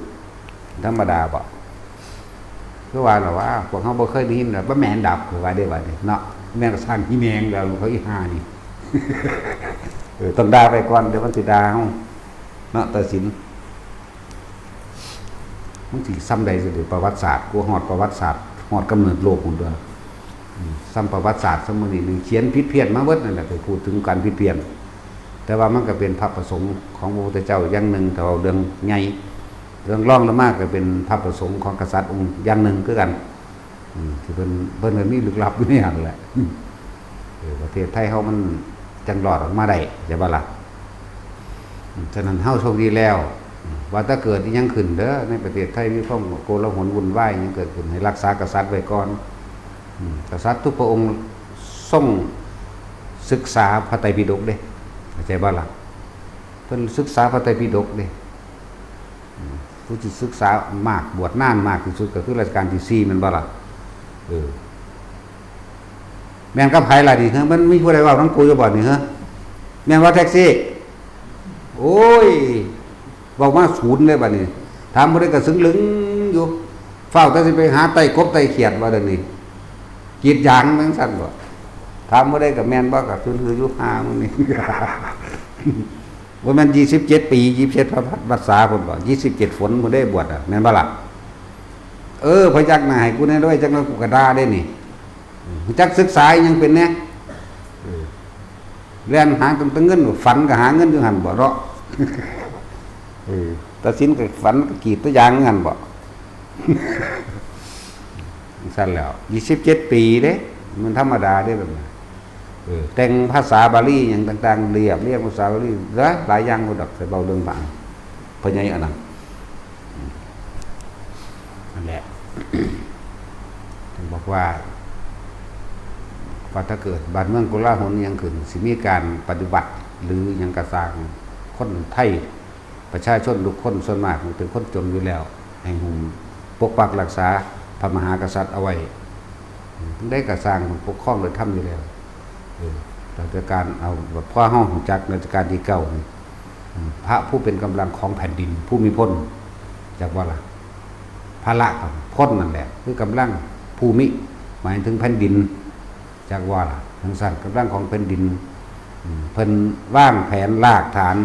ธรรมดาบ่ คือว่าล่ะว่า พวกเฮาบ่เคยได้ยินล่ะ บ่แม่นดอก คือว่าได้บัดนี้เนาะ แม่นก็สร้างอีแม่งแล้ว เขาอีห่านี่ เออ ต้องด่าไปก่อน เดี๋ยวมันสิด่าเฮาเนาะ ตัดสิน มันสิส่ำใดสิเด้ ประวัติศาสตร์ กูฮอดประวัติศาสตร์ ฮอดกำเนิดโลกพุ้นตัว อืม ส่ำประวัติศาสตร์ ส่ำมื้อนี้นี่เขียนผิดเพี้ยนมาเบิดนั่นแหละ ไปพูดถึงการผิดเพี้ยน แต่ว่ามันก็เป็นพระประสงค์ของพระพุทธเจ้าอย่างหนึ่ง แต่ว่าเรื่องใหญ่ เรื่องรองลงมาก็เป็นพระประสงค์ของกษัตริย์องค์อย่างหนึ่งคือกัน อืม ที่เพิ่น เพิ่นก็มีลึกลับอยู่ในหั้นแหละ เออ ประเทศไทยเฮามันจั่งรอดออกมาได้ ใช่บ่ล่ะ อืม ฉะนั้นเฮาโชคดีแล้ว อืม ว่าแต่เกิดอิหยังขึ้นเด้อ ในประเทศไทยมีความโกลาหลวุ่นวายอิหยังเกิดขึ้น ให้รักษากษัตริย์ไว้ก่อน อืม กษัตริย์ทุกพระองค์ทรงศึกษาพระไตรปิฎกเด้ เข้าใจบ่ล่ะ เพิ่นศึกษาพระไตรปิฎกเด้ อืม ผู้ที่ศึกษามาก บวชนานมากที่สุดก็คือรัชกาลที่สี่ แม่นบ่ล่ะ เออ แม่นกับไผล่ะนี่ เฮ้ย มันมีผู้ใดเว้านำกูอยู่บ่นี่ เฮ้ย แม่นบ่แท็กซี่ โอ้ โอ้ย เว้ามาศูนย์เลยบัดนี้ ถามผู้ใดก็ซึ่งลึงอยู่ ฟ้าวแต่สิไปหาไต่กบไต่เขียดว่าเดี๋ยวนี้ กรีดยางจั่งซั่นบ่ ถามผู้ใดก็แม่นบ่ ก็คืออยู่ห้ามื้อนี้ บ่แม่นยี่สิบเจ็ดปี ยี่สิบเจ็ดพรรษาพุ้นบ่ ยี่สิบเจ็ดฝนพุ้นได้บวชอะ แม่นบ่ล่ะ เออ พยักหน้าให้กูแน่ด้วย จักหน่อยกูก็ด่าได้นี่ รู้จักศึกษาอิหยังเป็นแน่ เออ แล่นหาตั้งแต่เงิน ฝันก็หาเงินอยู่หั่นบ่เนาะ เออ ตัดสินก็ฝันก็กรีดตัวยางหั่นบ่ ซั่นแล้ว ยี่สิบเจ็ดปีเด้ มันธรรมดาเด้แบบนี้ เออ แต่งภาษาบาลีหยังต่างๆ เรียบเรียงภาษาบาลี หลาย หลายอย่างพุ้นดอก ไปเว้าเรื่องบาง พ่อใหญ่อันนั้น นั่นแหละ ถึงบอกว่า ว่าถ้าเกิดบ้านเมืองโกลาหลอิหยังขึ้น สิมีการปฏิวัติหรือหยังกะซ่าง คนไทย ประชาชนทุกคนส่วนมากมันเป็นคนจนอยู่แล้ว ให้หุ้มปกปักรักษาพระมหากษัตริย์เอาไว้ ได้กะซ่างปกครองโดยธรรมอยู่แล้ว เออ ราชการเอาแบบพ่อเฮารู้จักรัชกาลที่เก้านี่ อืม พระผู้เป็นกำลังของแผ่นดิน ภูมิพล จักว่าล่ะ พละกับพลนั่นแหละ คือกำลัง ภูมิ หมายถึงแผ่นดิน จักว่าล่ะ จั่งซั่น กำลังของแผ่นดิน อืม เพิ่นวางแผนรากฐาน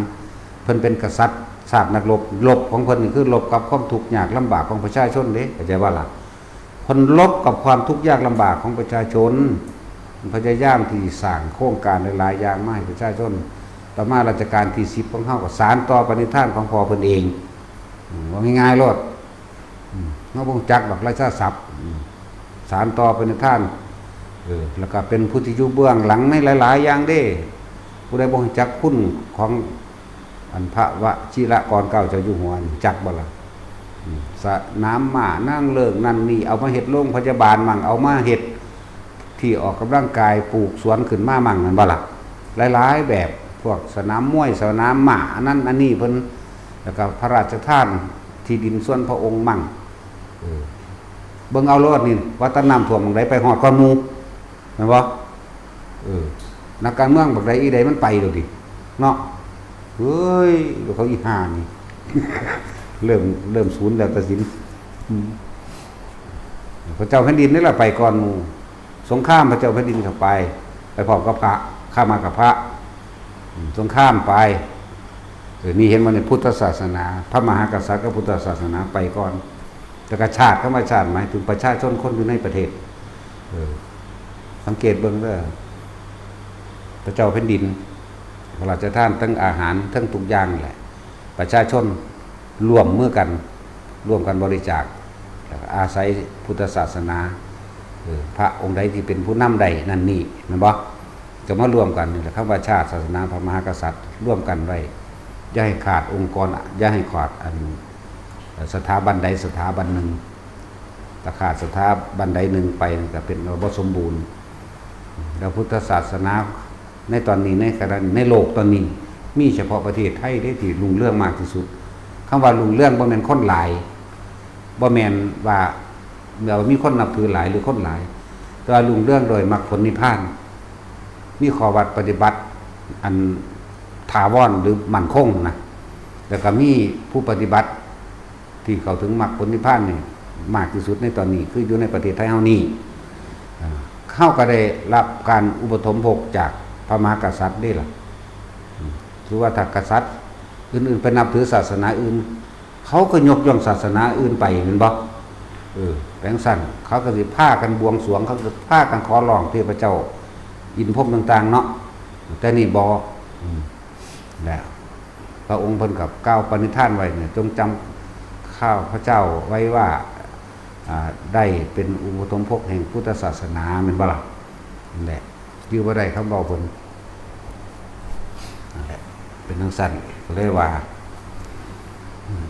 เพิ่นเป็นกษัตริย์ชาตินักรบ รบของเพิ่นนี่คือรบกับความทุกข์ยากลำบากของประชาชนเด้ เข้าใจบ่ล่ะ เพิ่นรบกับความทุกข์ยากลำบากของประชาชน พยายามที่สร้างโครงการหลายๆอย่างมาให้ประชาชน ต่อมารัชกาลที่สิบของเฮาก็สานต่อปณิธานของพ่อเพิ่นเอง อืม ว่าง่ายๆโลด อืม เฮาบ่รู้จักดอกราชาศัพท์ อืม สานต่อปณิธาน เออ แล้วก็เป็นผู้ที่อยู่เบื้องหลังในหลายๆอย่างเด้ ผู้ใดบ่รู้จักคุณของ อันพระวชิรกรเกล้าเจ้าอยู่หัวนี่ จักบ่ล่ะ อืม สนามม้านางเลิ้งนั่นนี่ เอามาเฮ็ดโรงพยาบาลมั่ง เอามาเฮ็ดที่ออกกำลังกาย ปลูกสวนขึ้นมามั่ง แม่นบ่ล่ะ หลายๆแบบ พวกสนามมวย สนามม้า อันนั้นอันนี้เพิ่น แล้วก็พระราชทานที่ดินส่วนพระองค์มั่ง เออ เบิ่งเอาโลดนี่ ว่าแต่น้ำท่วมหม่องใดไปฮอดก่อนหมู่ แม่นบ่ เออ นักการเมืองบักใดอีใดมันไปโลดดิ เนาะ เฮ้ย เขาอีห่านี่ เริ่ม เริ่มศูนย์แล้วตัดสิน อืม พระเจ้าแผ่นดินนี่แหละไปก่อนหมู่ สงครามพระเจ้าแผ่นดินเข้าไป ไปพร้อมกับพระ ข้ามากับพระ อืม สงครามไป เออ นี่เห็นบ่ ในพุทธศาสนา พระมหากษัตริย์กับพุทธศาสนาไปก่อน แต่กะชาติ คำว่าชาติหมายถึงประชาชนคนอยู่ในประเทศ เออ สังเกตเบิ่งเด้อ พระเจ้าแผ่นดิน พระราชทานทั้งอาหารทั้งทุกอย่างแหละ ประชาชนร่วมมือกัน ร่วมกันบริจาค แล้วก็อาศัยพุทธศาสนา เออ พระองค์ใดที่เป็นผู้นำได้นั่นนี่ แม่นบ่ ก็มาร่วมกันนี่แหละ คำว่าชาติ ศาสนา พระมหากษัตริย์ ร่วมกันไว้ อย่าให้ขาดองค์กร อย่าให้ขาดอัน เอ่อ สถาบันใดสถาบันหนึ่ง ถ้าขาดสถาบันใดหนึ่งไป ก็เป็นว่าบ่สมบูรณ์ แล้วพุทธศาสนาในตอนนี้ ในขณะ ในโลกตอนนี้ มีเฉพาะประเทศไทยเด้ที่รุ่งเรืองมากที่สุด คำว่ารุ่งเรืองบ่แม่นคนหลาย บ่แม่นว่า ว่ามีคนนับถือหลายหรือคนหลาย แต่ว่ารุ่งเรืองโดยมรรคผลนิพพาน มีข้อวัดปฏิบัติอันถาวรหรือมั่นคงนะ แล้วก็มีผู้ปฏิบัติที่เข้าถึงมรรคผลนิพพานนี่มากที่สุดในตอนนี้ คืออยู่ในประเทศไทยเฮานี่ อ่า เฮาก็ได้รับการอุปถัมภกจากพระมหากษัตริย์เด้ล่ะ อืม ถือว่าถ้ากษัตริย์อื่นๆไปนับถือศาสนาอื่น เขาก็ยกย่องศาสนาอื่นไป แม่นบ่ เออ แปลงซั่น เขาก็สิพากันบวงสรวง เขาก็พากันขอร้องเทพเจ้าอินทร์พรหมต่างๆ เนาะ แต่นี่บ่ อืม และพระองค์เพิ่นก็กล่าวปณิธานไว้เนี่ย จงจำข้าพเจ้าไว้ว่า อ่า ได้เป็นอุปถัมภกแห่งพุทธศาสนา แม่นบ่ล่ะ นั่นแหละ จื่อบ่ได้คำเว้าเพิ่น นั่นแหละ เป็นจั่งซั่น ก็เลยว่า อืม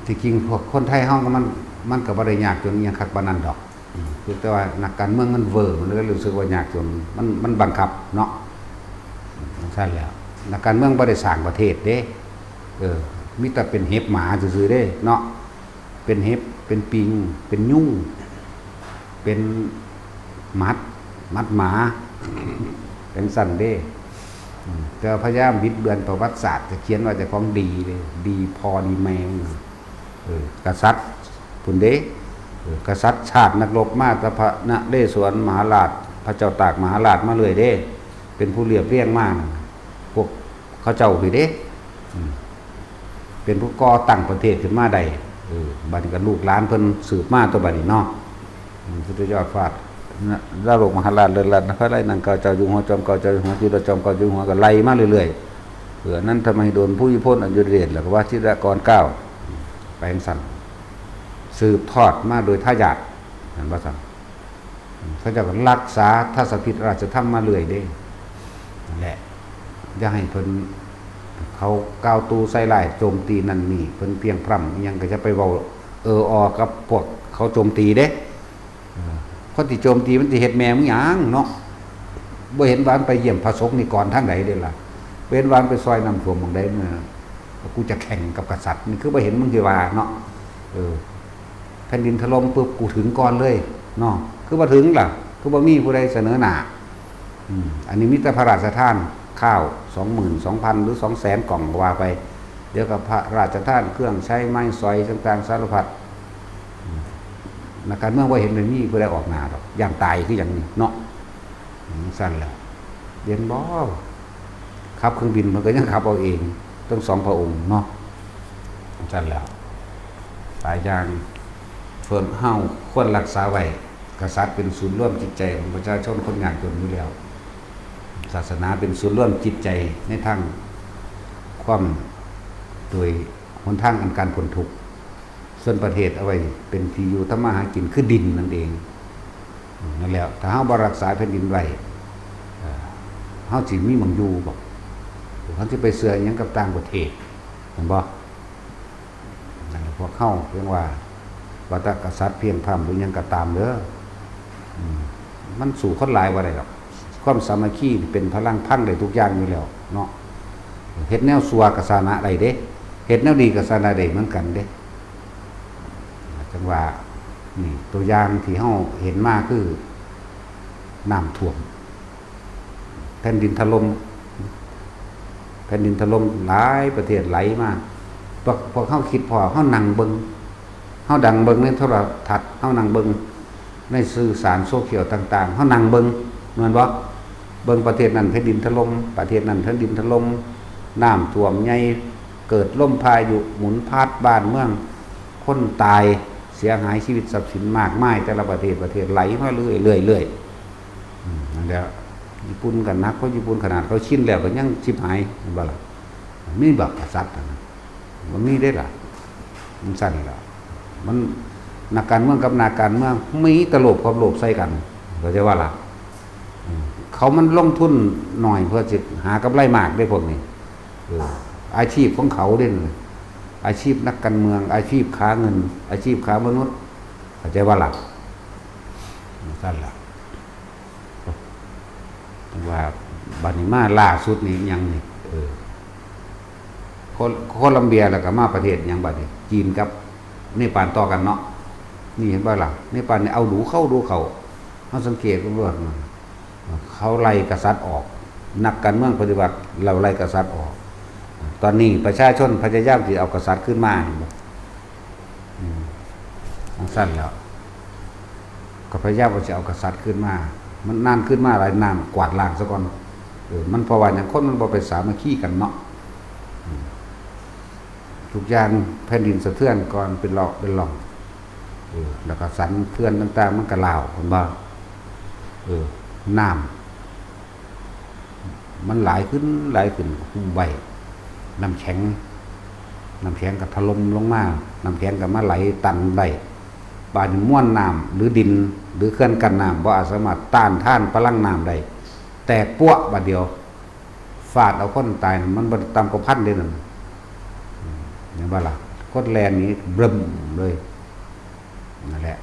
ที่จริงพวกคนไทยเฮาก็มัน มันก็บ่ได้ยากจนอิหยังคักปานนั้นดอก อืม เพียงแต่ว่านักการเมืองมันเวอร์ มันเลยรู้สึกว่ายากจน มัน มันบังคับเนาะ อืม จั่งซั่นแหล้ว นักการเมืองบ่ได้สร้างประเทศเด้ เออ มีแต่เป็นเห็บหมาซื่อๆเด้เนาะ เป็นเห็บ เป็นปิง เป็นยุง เป็นหมัด หมัดหมา เป็นซั่นเด้ อืมแต่พยายามบิดเบือนประวัติศาสตร์จะเขียนว่าเจ้าของดีเลย ดีพ่อดีแม่มันเออกษัตริย์พุ้นเด้เออกษัตริย์ชาตินักรบมาแต่พระนเรศวรมหาราช พระเจ้าตากมหาราชมาเลยเด้ เป็นผู้เรียบเรียงมานะพวกเขาเจ้าพีเด้อืมเป็นผู้ก่อตั้งประเทศขึ้นมาได้เออบัดนี้ก็ลูกหลานเพิ่นสืบมาตัวบัดนี้เนาะ อืมสุดยอดฟาดนะดาโลกมหาราชเลิศลัดนะพระไลนังเก่าเจ้าอยู่หัวจอมเก่าเจ้าอยู่หัวที่เราจอมเก่าอยู่หัวก็ไล่มาเรื่อยๆเออนั้นทำไมโดนผู้ยิพนอัญญเดชแล้วก็ว่าทิรกรเก้าไปสั่นสืบทอดมาโดยทายาทนั่นว่าสั่นเขาเจะรักษาทัศพิธราชธรรมมาเรื่อยเด้นั่นแหละอย่าให้เพิ่นเขาก้าวตู้ใส่ร้ายโจมตีนั่นนี่เพิ่นเพียงพร่ำยังก็จะไปเว้าเออออกับพวกเขาโจมตีเด้ คนที่โจมตีมันสิเฮ็ดแม่มึงหยังเนาะบ่เห็นว่ามันไปเยี่ยมพระสงฆ์นิกรทางใดเด้ล่ะบ่เห็นว่ามันไปซอยน้ำท่วมหม่องใดเมื่อกูจะแข่งกับกษัตริย์นี่คือบ่เห็นมึงสิว่าเนาะเออแผ่นดินถล่มปุ๊บกูถึงก่อนเลยเนาะคือบ่ถึงล่ะคือบ่มีผู้ใดเสนอหน้าอืมอันนี้มีแต่พระราชทานข้าวสองหมื่นสองพันหรือสองแสนกล่องก็ว่าไปเดี๋ยวก็พระราชทานเครื่องใช้ไม้สอยต่างๆสารพัด นักการเมืองบ่เห็นเลยมีผู้ใดออกหน้าดอกย่านตายคือหยังนี่เนาะอืมซั่นแหละเห็นบ่ขับเครื่องบินมันก็ยังขับเอาเองทั้งสองพระองค์เนาะซั่นแหละหลายอย่างเพิ่นเฮาควรรักษาไว้กษัตริย์เป็นศูนย์รวมจิตใจของประชาชนคนยากจนอยู่แล้วศาสนาเป็นศูนย์รวมจิตใจในทางความโดยหนทางอันการพ้นทุกข์ ส่วนประเทศเอาไว้เป็นที่อยู่ทำมาหากินคือดินนั่นเองนั่นแหละถ้าเฮาบ่รักษาแผ่นดินไว้เฮาสิมีหม่องอยู่บ่เฮาสิไปเชื่อหยังกับต่างประเทศเห็นบ่นั่นแหละพวกเฮาเพียงว่าว่าแต่กษัตริย์เพียงพร่ำหรือหยังก็ตามเด้อมันสู้คนหลายบ่ได้ดอกความสามัคคีเป็นพลังพังได้ทุกอย่างอยู่แล้วเนาะเฮ็ดแนวซั่วก็ชนะได้เด้เฮ็ดแนวดีก็ชนะได้เหมือนกันเด้ จังว่านี่ตัวอย่างที่เฮาเห็นมาคือน้ำท่วมแผ่นดินถล่มแผ่นดินถล่มหลายประเทศไหลมาพวกพวกเฮาคิดพอเฮานั่งเบิ่งเฮาดังเบิ่งในโทรทัศน์เฮานั่งเบิ่งในสื่อสารโซเชียลต่างๆเฮานั่งเบิ่งแม่นบ่เบิ่งประเทศนั้นแผ่นดินถล่มประเทศนั้นแผ่นดินถล่มน้ำท่วมใหญ่ เกิดลมพายุหมุนพัดบ้านเมืองคนตายเสียหายชีวิตทรัพย์สินมากมายแต่ละประเทศประเทศไหลมาเรื่อยเรื่อยเรื่อยอืมนั่นแหละญี่ปุ่นกันนักเพราะญี่ปุ่นขนาดเขาชินแล้วก็ยังชิบหายมันบ่ล่ะมันมีบักกษัตริย์นะมันมีได้ล่ะมันสั้นล่ะมันนักการเมืองกับนักการเมืองมีตลบกับโลบใส่กันเข้าใจว่าล่ะอืมเขามันลงทุนหน่อยเพื่อจะหากำไรมากได้พวกนี้ เอออาชีพของเขาเด่นอาชีพนักการเมือง อาชีพค้าเงิน อาชีพค้ามนุษย์เข้าใจว่าหลักสั้นละว่าบัดนี้มาล่าสุดนี่ยังนี่เออโคโคลัมเบียแล้วก็มาประเทศยังบัดนี้จีนกับเนปาลต่อกันเนาะนี่เห็นบ่ล่ะเนปาลนี่เอาดูเข้าดูเข้าเขาสังเกตดูว่า เขาไล่กษัตริย์ออก นักการเมืองปฏิวัติเราไล่กษัตริย์ออก ตอนนี้ประชาชนพยายามที่เอากษัตริย์ขึ้นมาอืมจั่งซั่นแล้วก็พยายามว่าจะเอากษัตริย์ขึ้นมา มันนานขึ้นมาหลายน้ำกวาดล้างซะก่อนเออมันเพราะว่าอย่างคนมันบ่ไปสามัคคีกันเนาะอืมทุกอย่างแผ่นดินสะเทือนก่อนเป็นหลอกเป็นหล่องเออแล้วก็สันเขื่อนต่างๆมันก็ลาวเห็นบ่ เออน้ำมันหลายขึ้นหลายขึ้นก็หุ้มไว้น้ำแข็งน้ำแข็งก็ถล่มลงมาน้ำแข็งก็มาไหลตันได้บาดนี้มวลน้ำหรือดินหรือเขื่อนกั้นน้ำบ่อาจสามารถต้านทานพลังน้ำได้แตกปั๊วบาดเดียวฟาดเอาคนตายนั่นมันบ่ต่ำกว่าพันเด้นั่นอืมเห็นบ่ล่ะคนแล่นหนีเบิ่มเลยนั่นแหละ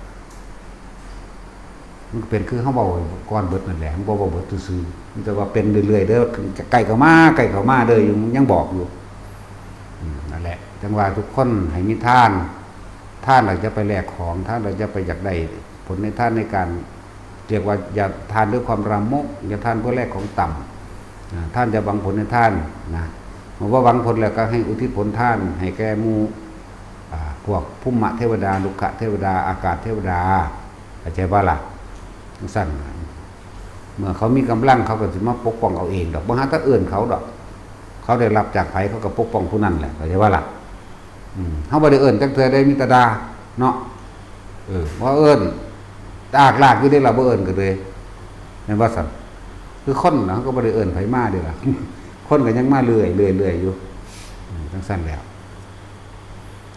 มันก็เป็นคือเฮาเว้าก่อนเบิดนั่นแหละมันบ่เว้าเบิดซื่อๆมันแต่ว่าเป็นเรื่อยๆเด้อจะใกล้เข้ามาใกล้เข้ามาเด้ออยู่ยังบอกอยู่อืมนั่นแหละจั่งว่าทุกคนให้มีทานทานแล้วจะไปแลกของทานแล้วจะไปอยากได้ผลในทานในการเรียกว่าอย่าทานด้วยความลามกอย่าทานเพื่อแลกของต่ำ อ่า ท่านจะหวังผลให้ท่านนะ เมื่อว่าหวังผลแล้วก็ให้อุทิศผลท่านให้แก่หมู่ อ่า พวกภูมิเทวดา ลุกขเทวดา อากาศเทวดา เข้าใจบ่ล่ะ? จั่งซั้น เมื่อเขามีกำลังเขาก็สิมาปกป้องเอาเองดอก บ่หาแต่เอิ้นเขาดอก เขาได้รับจากไผเขาก็ปกป้องผู้นั้นแหละ เข้าใจบ่ล่ะ? อืม เฮาบ่ได้เอิ้นจักเทื่อได้ มีแต่ด่าเนาะ เออ บ่เอิ้น ตากลากอยู่เด้ล่ะ บ่เอิ้นก็เลย แม่นบ่ซั่น? คือคนน่ะ เฮาก็บ่ได้เอิ้นไผมาเด้ล่ะ คนก็ยังมาเรื่อยๆ เรื่อยๆ อยู่ อืม จั่งซั้นแหล้ว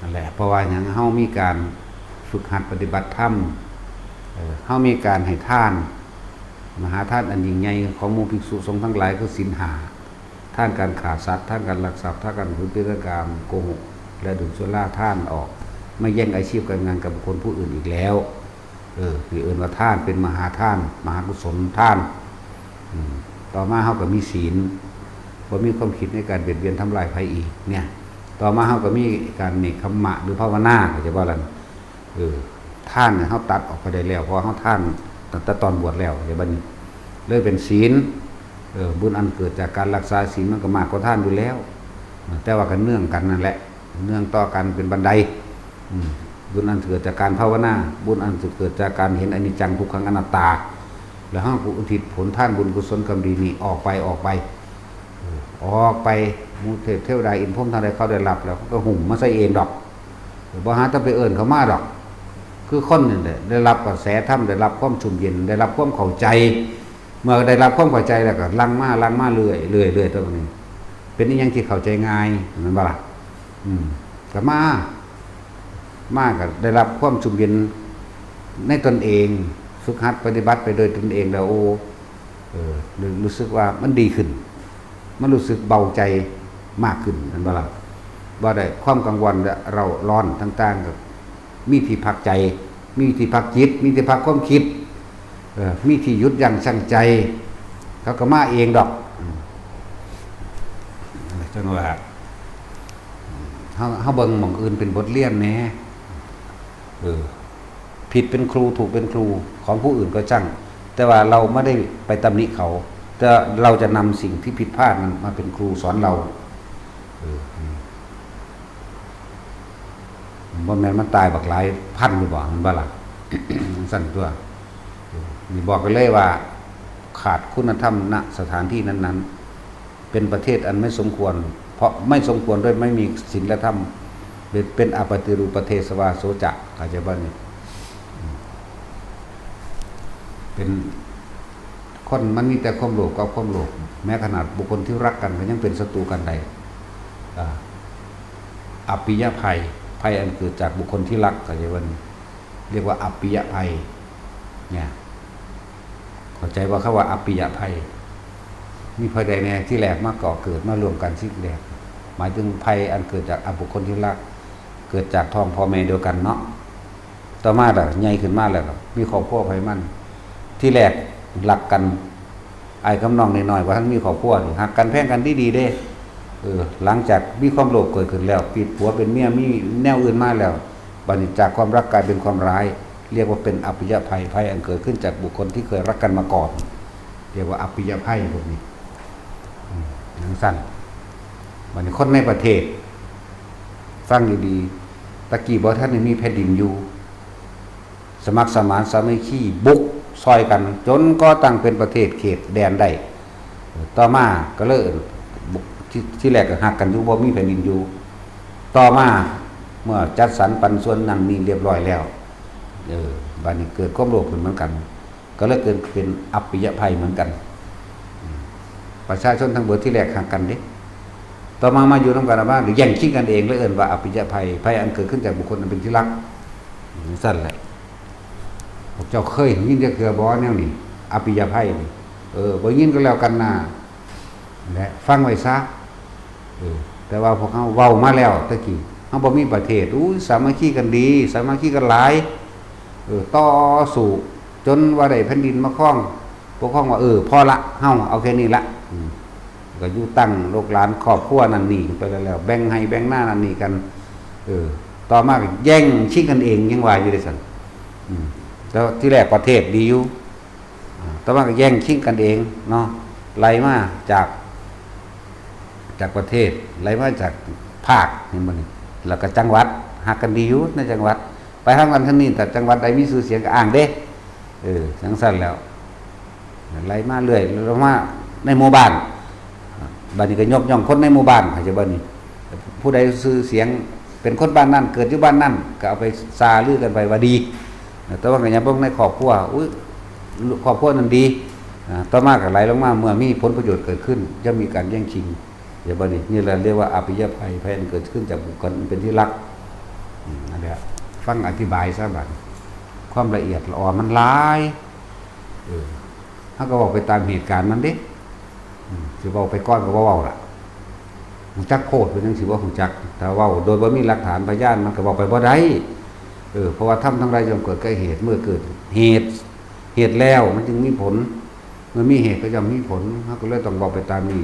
นั่นแหละ เพราะว่าหยัง เฮามีการฝึกหัดปฏิบัติธรรม เออ เฮามีการให้ทาน มหาทานอันยิ่งใหญ่ของหมู่ภิกษุสงฆ์ทั้งหลายคือศีลห้า ทานการฆ่าสัตว์ ทานการลักทรัพย์ ทานการพูดเท็จ ทานการโกหก และดื่มสุรา ทานออก ไม่แย่งอาชีพการงานกับบุคคลผู้อื่นอีกแล้ว เออ ที่เอิ้นว่าทาน เป็นมหาทาน มหากุศลทาน อืม ต่อมาเฮาก็มีศีล บ่มีความคิดในการเบียดเบียนทำลายไผอีก เนี่ย ต่อมาเฮาก็มีการเนกขัมมะหรือภาวนา เข้าใจบ่ล่ะ? เออ ทานเนี่ยเฮาตัดออกไปได้แล้ว เพราะว่าเฮาทานตั้งแต่ตอนบวชแล้ว เดี๋ยวบัดนี้เลยเป็นศีล เออ บุญอันเกิดจากการรักษาศีลมันก็มากกว่าทานอยู่แล้ว แต่ว่าก็เนื่องกันนั่นแหละ เนื่องต่อกันเป็นบันได อืม บุญอันเกิดจากการภาวนา บุญอันเกิดจากการเห็นอนิจจังทุกขังอนัตตา แล้วเฮาก็อุทิศผลทานบุญกุศลกรรมดีนี้ออกไป ออกไป เออ ออกไป หมู่เทพเทวดาอินทร์พรหมทั้งหลายเขาได้รับแล้ว เขาก็หุ้มมาใส่เองดอก บ่หาแต่ไปเอิ้นเขามาดอก คือคนนี่แหละ ได้รับกระแสธรรม ได้รับความชุ่มเย็น ได้รับความเข้าใจ เมื่อได้รับความเข้าใจแล้วก็หลั่งมา หลั่งมาเรื่อย เรื่อย เรื่อย ตัวนี้ เป็นอิหยังที่เข้าใจง่าย แม่นบ่ล่ะ? อืม ก็มา มาก็ได้รับความชุ่มเย็นในตนเอง ฝึกหัดปฏิบัติไปโดยตนเองแล้ว โอ้ เออ รู้ รู้สึกว่ามันดีขึ้น มันรู้สึกเบาใจมากขึ้น แม่นบ่ล่ะ? บ่ได้ความกังวลและเร่าร้อนต่างๆ ก็มีที่พักใจ มีที่พักจิต มีที่พักความคิด เออ มีที่หยุดยั้งชั่งใจ เขาก็มาเองดอก อืม จั่งว่า เฮา เฮาเบิ่งหม่องอื่นเป็นบทเรียนแหน่ เออ ผิดเป็นครู ถูกเป็นครู ของผู้อื่นก็ช่าง แต่ว่าเราไม่ได้ไปตำหนิเขา แต่เราจะนำสิ่งที่ผิดพลาดนั้นมาเป็นครูสอนเรา เออ อืม บ่แม่นมันตายบักหลายพันอยู่บ่ แม่นบ่ล่ะ? จั่งซั้นตั๊ว เออ นี่บอกกันเลยว่า ขาดคุณธรรม ณ สถานที่นั้นๆ เป็นประเทศอันไม่สมควร เพราะไม่สมควรด้วยไม่มีศีลธรรม เป็น เป็นอปฏิรูปประเทศวาโสจะ เข้าใจบ่นี่? อืม เป็นคนมันมีแต่ความโลภกับความโลภ แม้ขนาดบุคคลที่รักกันก็ยังเป็นศัตรูกันได้ อ่า อัปปิยภัย ภัยอันเกิดจากบุคคลที่รัก เข้าใจบ่นี่? เรียกว่าอัปปิยภัย เนี่ย เข้าใจว่าคำว่าอัปปิยภัย มีภัยใดแน่ที่แรกมาก่อเกิดมาร่วมกันสิ่งแรก หมายถึงภัยอันเกิดจากบุคคลที่รัก เกิดจากท้องพ่อแม่เดียวกันเนาะ ต่อมาล่ะ ใหญ่ขึ้นมาแล้วก็มีครอบครัวไผมัน ที่แรกรักกัน อ้ายกับน้องน้อยๆ ว่าท่านมีครอบครัวนี่ ฮักกันแพงกันดีๆ เด้ เออ หลังจากมีความโลภเกิดขึ้นแล้ว ปิดผัวเป็นเมีย มีแนวอื่นมาแล้ว บัดนี้จากความรักกลายเป็นความร้าย เรียกว่าเป็นอัปปิยภัย ภัยอันเกิดขึ้นจากบุคคลที่เคยรักกันมาก่อน เรียกว่าอัปปิยภัยพวกนี้ อืม จั่งซั้น บัดนี้คนในประเทศ ฟังดีๆ ตะกี้บ่ทันได้มีแผ่นดินอยู่ สมัครสมานสามัคคีบุกซอยกัน จนก่อตั้งเป็นประเทศเขตแดนได้ ต่อมาก็เลยบุก ที่ ที่แรกก็ฮักกันอยู่ บ่มีแผ่นดินอยู่ ต่อมาเมื่อจัดสรรปันส่วนนั่นนี่เรียบร้อยแล้ว เออ บัดนี้เกิดความโลภขึ้นเหมือนกัน ก็เลยเกิดเป็นอัปปิยภัยเหมือนกัน อืม ประชาชนทั้งเบิดที่แรกฮักกันเด้ ต่อมามาอยู่นำกันแล้วมาแย่งชิงกันเอง เลยเอิ้นว่าอัปปิยภัย ภัยอันเกิดขึ้นจากบุคคลอันเป็นที่รัก จั่งซั้นแหละ พวกเจ้าเคยยินจักเทื่อบ่แนวนี้ อัปปิยภัยนี่ เออ บ่ยินก็แล้วกันนา และฟังไว้ซะ เออ แต่ว่าพวกเฮาเว้ามาแล้วตะกี้ เฮาบ่มีประเทศ อู้ย สามัคคีกันดี สามัคคีกันหลาย เออ ต่อสู้จนว่าได้แผ่นดินมาครอง ปกครองว่า เออ พอละ เฮาเอาแค่นี้ละ อืม ก็อยู่ตั้งลูกหลานครอบครัวนั่นนี่ไปแล้ว แบ่งไฮ่แบ่งนานั่นนี่กัน เออ ต่อมาก็แย่งชิงกันเอง ยังว่าอยู่เด้ซั่น อืม แต่ที่แรกประเทศดีอยู่ อ่า แต่ว่าก็แย่งชิงกันเองเนาะ ไล่มาจาก จากประเทศ ไหลมาจากภาค เห็นบ่นี่ แล้วก็จังหวัด ฮักกันดีอยู่ในจังหวัด ไปทางนั้นทางนี้ แต่จังหวัดใดมีชื่อเสียงก็อ้างเด้ เออ จั่งซั้นแล้ว ไหลมาเรื่อย ลงมาในหมู่บ้าน บัดนี้ก็ยกย่องคนในหมู่บ้าน เข้าใจบ่นี่ ผู้ใดชื่อเสียงเป็นคนบ้านนั้น เกิดอยู่บ้านนั้น ก็เอาไปซาลือกันไปว่าดี แต่ว่าก็ยังเบิ่งในครอบครัว อุ๊ย ครอบครัวนั้นดี อ่า ต่อมาก็ไหลลงมา เมื่อมีผลประโยชน์เกิดขึ้น ย่อมมีการแย่งชิง อย่าบ่นี่ นี่แหละเรียกว่าอาพยภัย ภัยอันเกิดขึ้นจากบุคคลอันเป็นที่รัก อืม นั่นแหละ ฟังอธิบายซะบัด ความละเอียดละออมันหลาย เออ เฮาก็เว้าไปตามเหตุการณ์มันเด้ อืม สิเว้าไปก่อนก็บ่เว้าล่ะ ฮู้จักโพดเป็นจั่งสิบ่ฮู้จัก ถ้าเว้าโดยบ่มีหลักฐานพยานมันก็เว้าไปบ่ได้ เออ เพราะว่าธรรมทั้งหลายย่อมเกิดกับเหตุ เมื่อเกิดเหตุ เหตุแล้วมันจึงมีผล เมื่อมีเหตุก็ย่อมมีผล เฮาก็เลยต้องเว้าไปตามนี้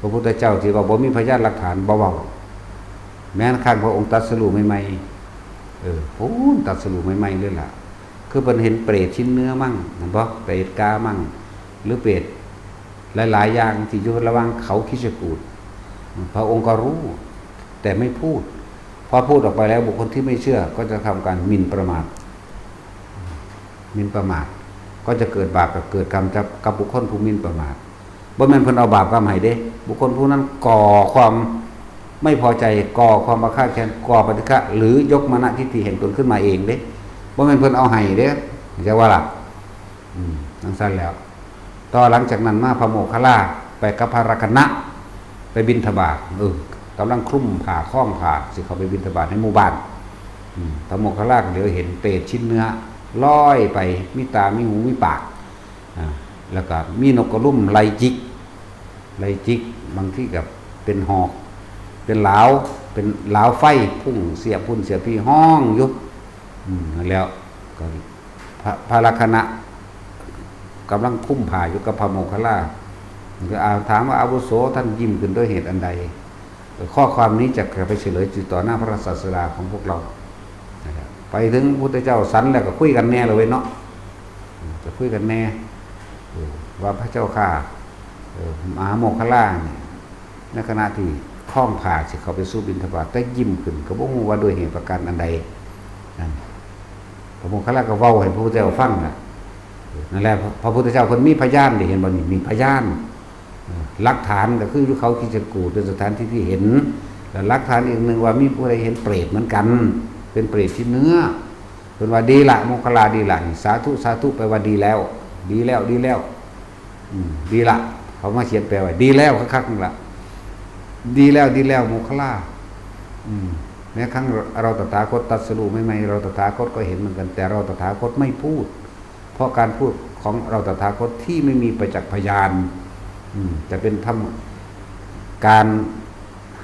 พระพุทธเจ้าที่ว่าบ่มีพยานหลักฐานบ่เว้า แม้กระทั่งพระองค์ตรัสรู้ใหม่ๆ เออ พู้นตรัสรู้ใหม่ๆเลยล่ะ คือเพิ่นเห็นเปรตชิ้นเนื้อมั่ง เห็นบ่ เปรตกามั่ง หรือเปรตหลายๆอย่างที่อยู่ระหว่างเขาคิชกูฏ พระองค์ก็รู้ แต่ไม่พูด พอพูดออกไปแล้วบุคคลที่ไม่เชื่อก็จะทำการหมิ่นประมาท หมิ่นประมาท ก็จะเกิดบาปกับเกิดกรรมกับกับบุคคลผู้หมิ่นประมาท บ่แม่นเพิ่นเอาบาปกรรมให้เด้ บุคคลผู้นั้นก่อความไม่พอใจ ก่อความอาฆาตแค้น ก่อปฏิฆะ หรือยกมานะทิฏฐิแห่งตนขึ้นมาเองเด้ บ่แม่นเพิ่นเอาให้เด้ เข้าใจว่าล่ะ อืม จั่งซั้นแล้ว ต่อหลังจากนั้นมาพระโมคคัลลาไปกับพระลักขณะ ไปบิณฑบาต เออ กำลังคลุมผ้าคล้องผ้า สิเข้าไปบิณฑบาตในหมู่บ้าน อืม พระโมคคัลลาก็เหลียวเห็นเปรตชิ้นเนื้อลอยไป มีตา มีหู มีปาก อ่า แล้วก็มีนกกระลุ่มไล่จิก ไล่จิก บางทีก็เป็นหอก เป็นหลาว เป็นหลาวไฟพุ่งเสียบพุ่นเสียบพี่ฮ้องอยู่ อืม นั่นแล้ว ก็พระ พระลักขณะกำลังคลุมผ้าอยู่กับพระโมคคัลลา ก็ อ่า ถามว่า "อาวุโส ท่านยิ้มขึ้นด้วยเหตุอันใด" ข้อความนี้จะไปเฉลยอยู่ต่อหน้าพระศาสดาของพวกเรา นะครับ ไปถึงพุทธเจ้าสันแล้วก็คุยกันแน่เลยเว้ยเนาะ จะคุยกันแน่ เออ ว่า "พระเจ้าข้า เออ มหาโมคคัลลานี่ ในขณะที่คล้องผ้าสิเข้าไปสู่บิณฑบาต แต่ยิ้มขึ้น ก็บ่ฮู้ว่าด้วยเหตุประการอันใด" นั่น พระโมคคัลลาก็เว้าให้พระพุทธเจ้าฟังน่ะ เออ นั่นแหละ พระ พระพุทธเจ้าเพิ่นมีพยานเด้ เห็นบ่นี่ มีพยาน เออ หลักฐานก็คืออยู่เขาคิชกูฏ เป็นสถานที่ที่เห็น และหลักฐานอีกหนึ่งว่ามีผู้ใดเห็นเปรตเหมือนกัน เป็นเปรตที่เนื้อ เพิ่นว่า "ดีละ โมคคัลลา ดีละ นี่ สาธุ สาธุ แปลว่าดีแล้ว ดีแล้ว ดีแล้ว อืม ดีละ" เขามาเขียนแปลไว้ "ดีแล้ว" คักๆ นั่นละ "ดีแล้ว ดีแล้ว โมคคัลลา" อืม แม้ครั้งเราตถาคตตรัสรู้ใหม่ๆ เราตถาคตก็เห็นเหมือนกัน แต่เราตถาคตไม่พูด เพราะการพูดของเราตถาคตที่ไม่มีประจักษ์พยาน อืม จะเป็นธรรม การ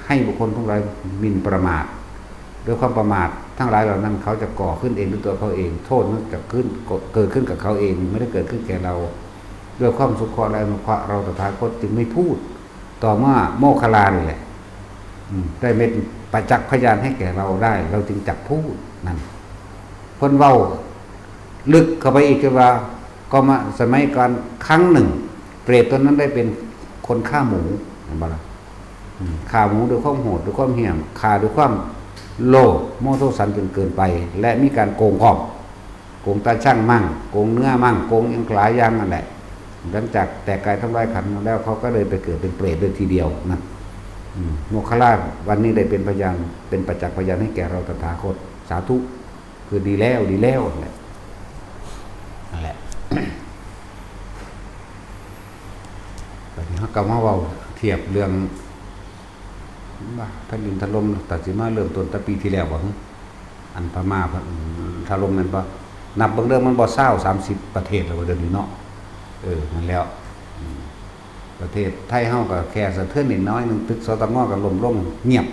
ให้บุคคลทั้งหลายหมิ่นประมาท ด้วยความประมาททั้งหลายเหล่านั้น เขาจะก่อขึ้นเองด้วยตัวเขาเอง โทษนั้นจะขึ้น เกิดขึ้นกับเขาเอง ไม่ได้เกิดขึ้นแก่เรา ด้วยความสงเคราะห์และอนุเคราะห์ เราตถาคตจึงไม่พูด ต่อเมื่อโมคคัลลานี่แหละ อืม ได้เป็นประจักษ์พยานให้แก่เราได้ เราจึงจักพูด นั่น เพิ่นเว้าลึกเข้าไปอีกว่า ก็มาสมัยก่อนครั้งหนึ่ง เปรตตนนั้นได้เป็นคนฆ่าหมู เห็นบ่ล่ะ อืม ฆ่าหมูด้วยความโหด ด้วยความเหี้ยม ฆ่าด้วยความโลภ โมโทสันจนเกินไป และมีการโกงพร้อม โกงตาชั่งมั่ง โกงเนื้อมั่ง โกงอิหยังหลายอย่างนั่นแหละ หลังจากแตกกายทำลายขันธ์แล้ว เขาก็เลยไปเกิดเป็นเปรตเลยทีเดียวนั่น อืม โมคคัลลาวันนี้ได้เป็นพยาน เป็นประจักษ์พยานให้แก่เราตถาคต สาธุ คือดีแล้ว ดีแล้วนั่นแหละ นั่นแหละ บัดนี้เราก็มาเว้าเทียบเรื่อง ว่าแผ่นดินถล่ม ตัดสิมาเริ่มต้นแต่ปีที่แล้วบ่ อันพม่าเพิ่นถล่มแม่นบ่ นับเบิ่งเด้อ มันบ่ซาว สามสิบ ประเทศแล้วบ่เดี๋ยวนี้เนาะ เออ นั่นแล้ว อืม ประเทศไทยเฮาก็แค่สะเทือนนิดน้อยหนึ่ง ตึก สตง ก็ล้มลงเงียบ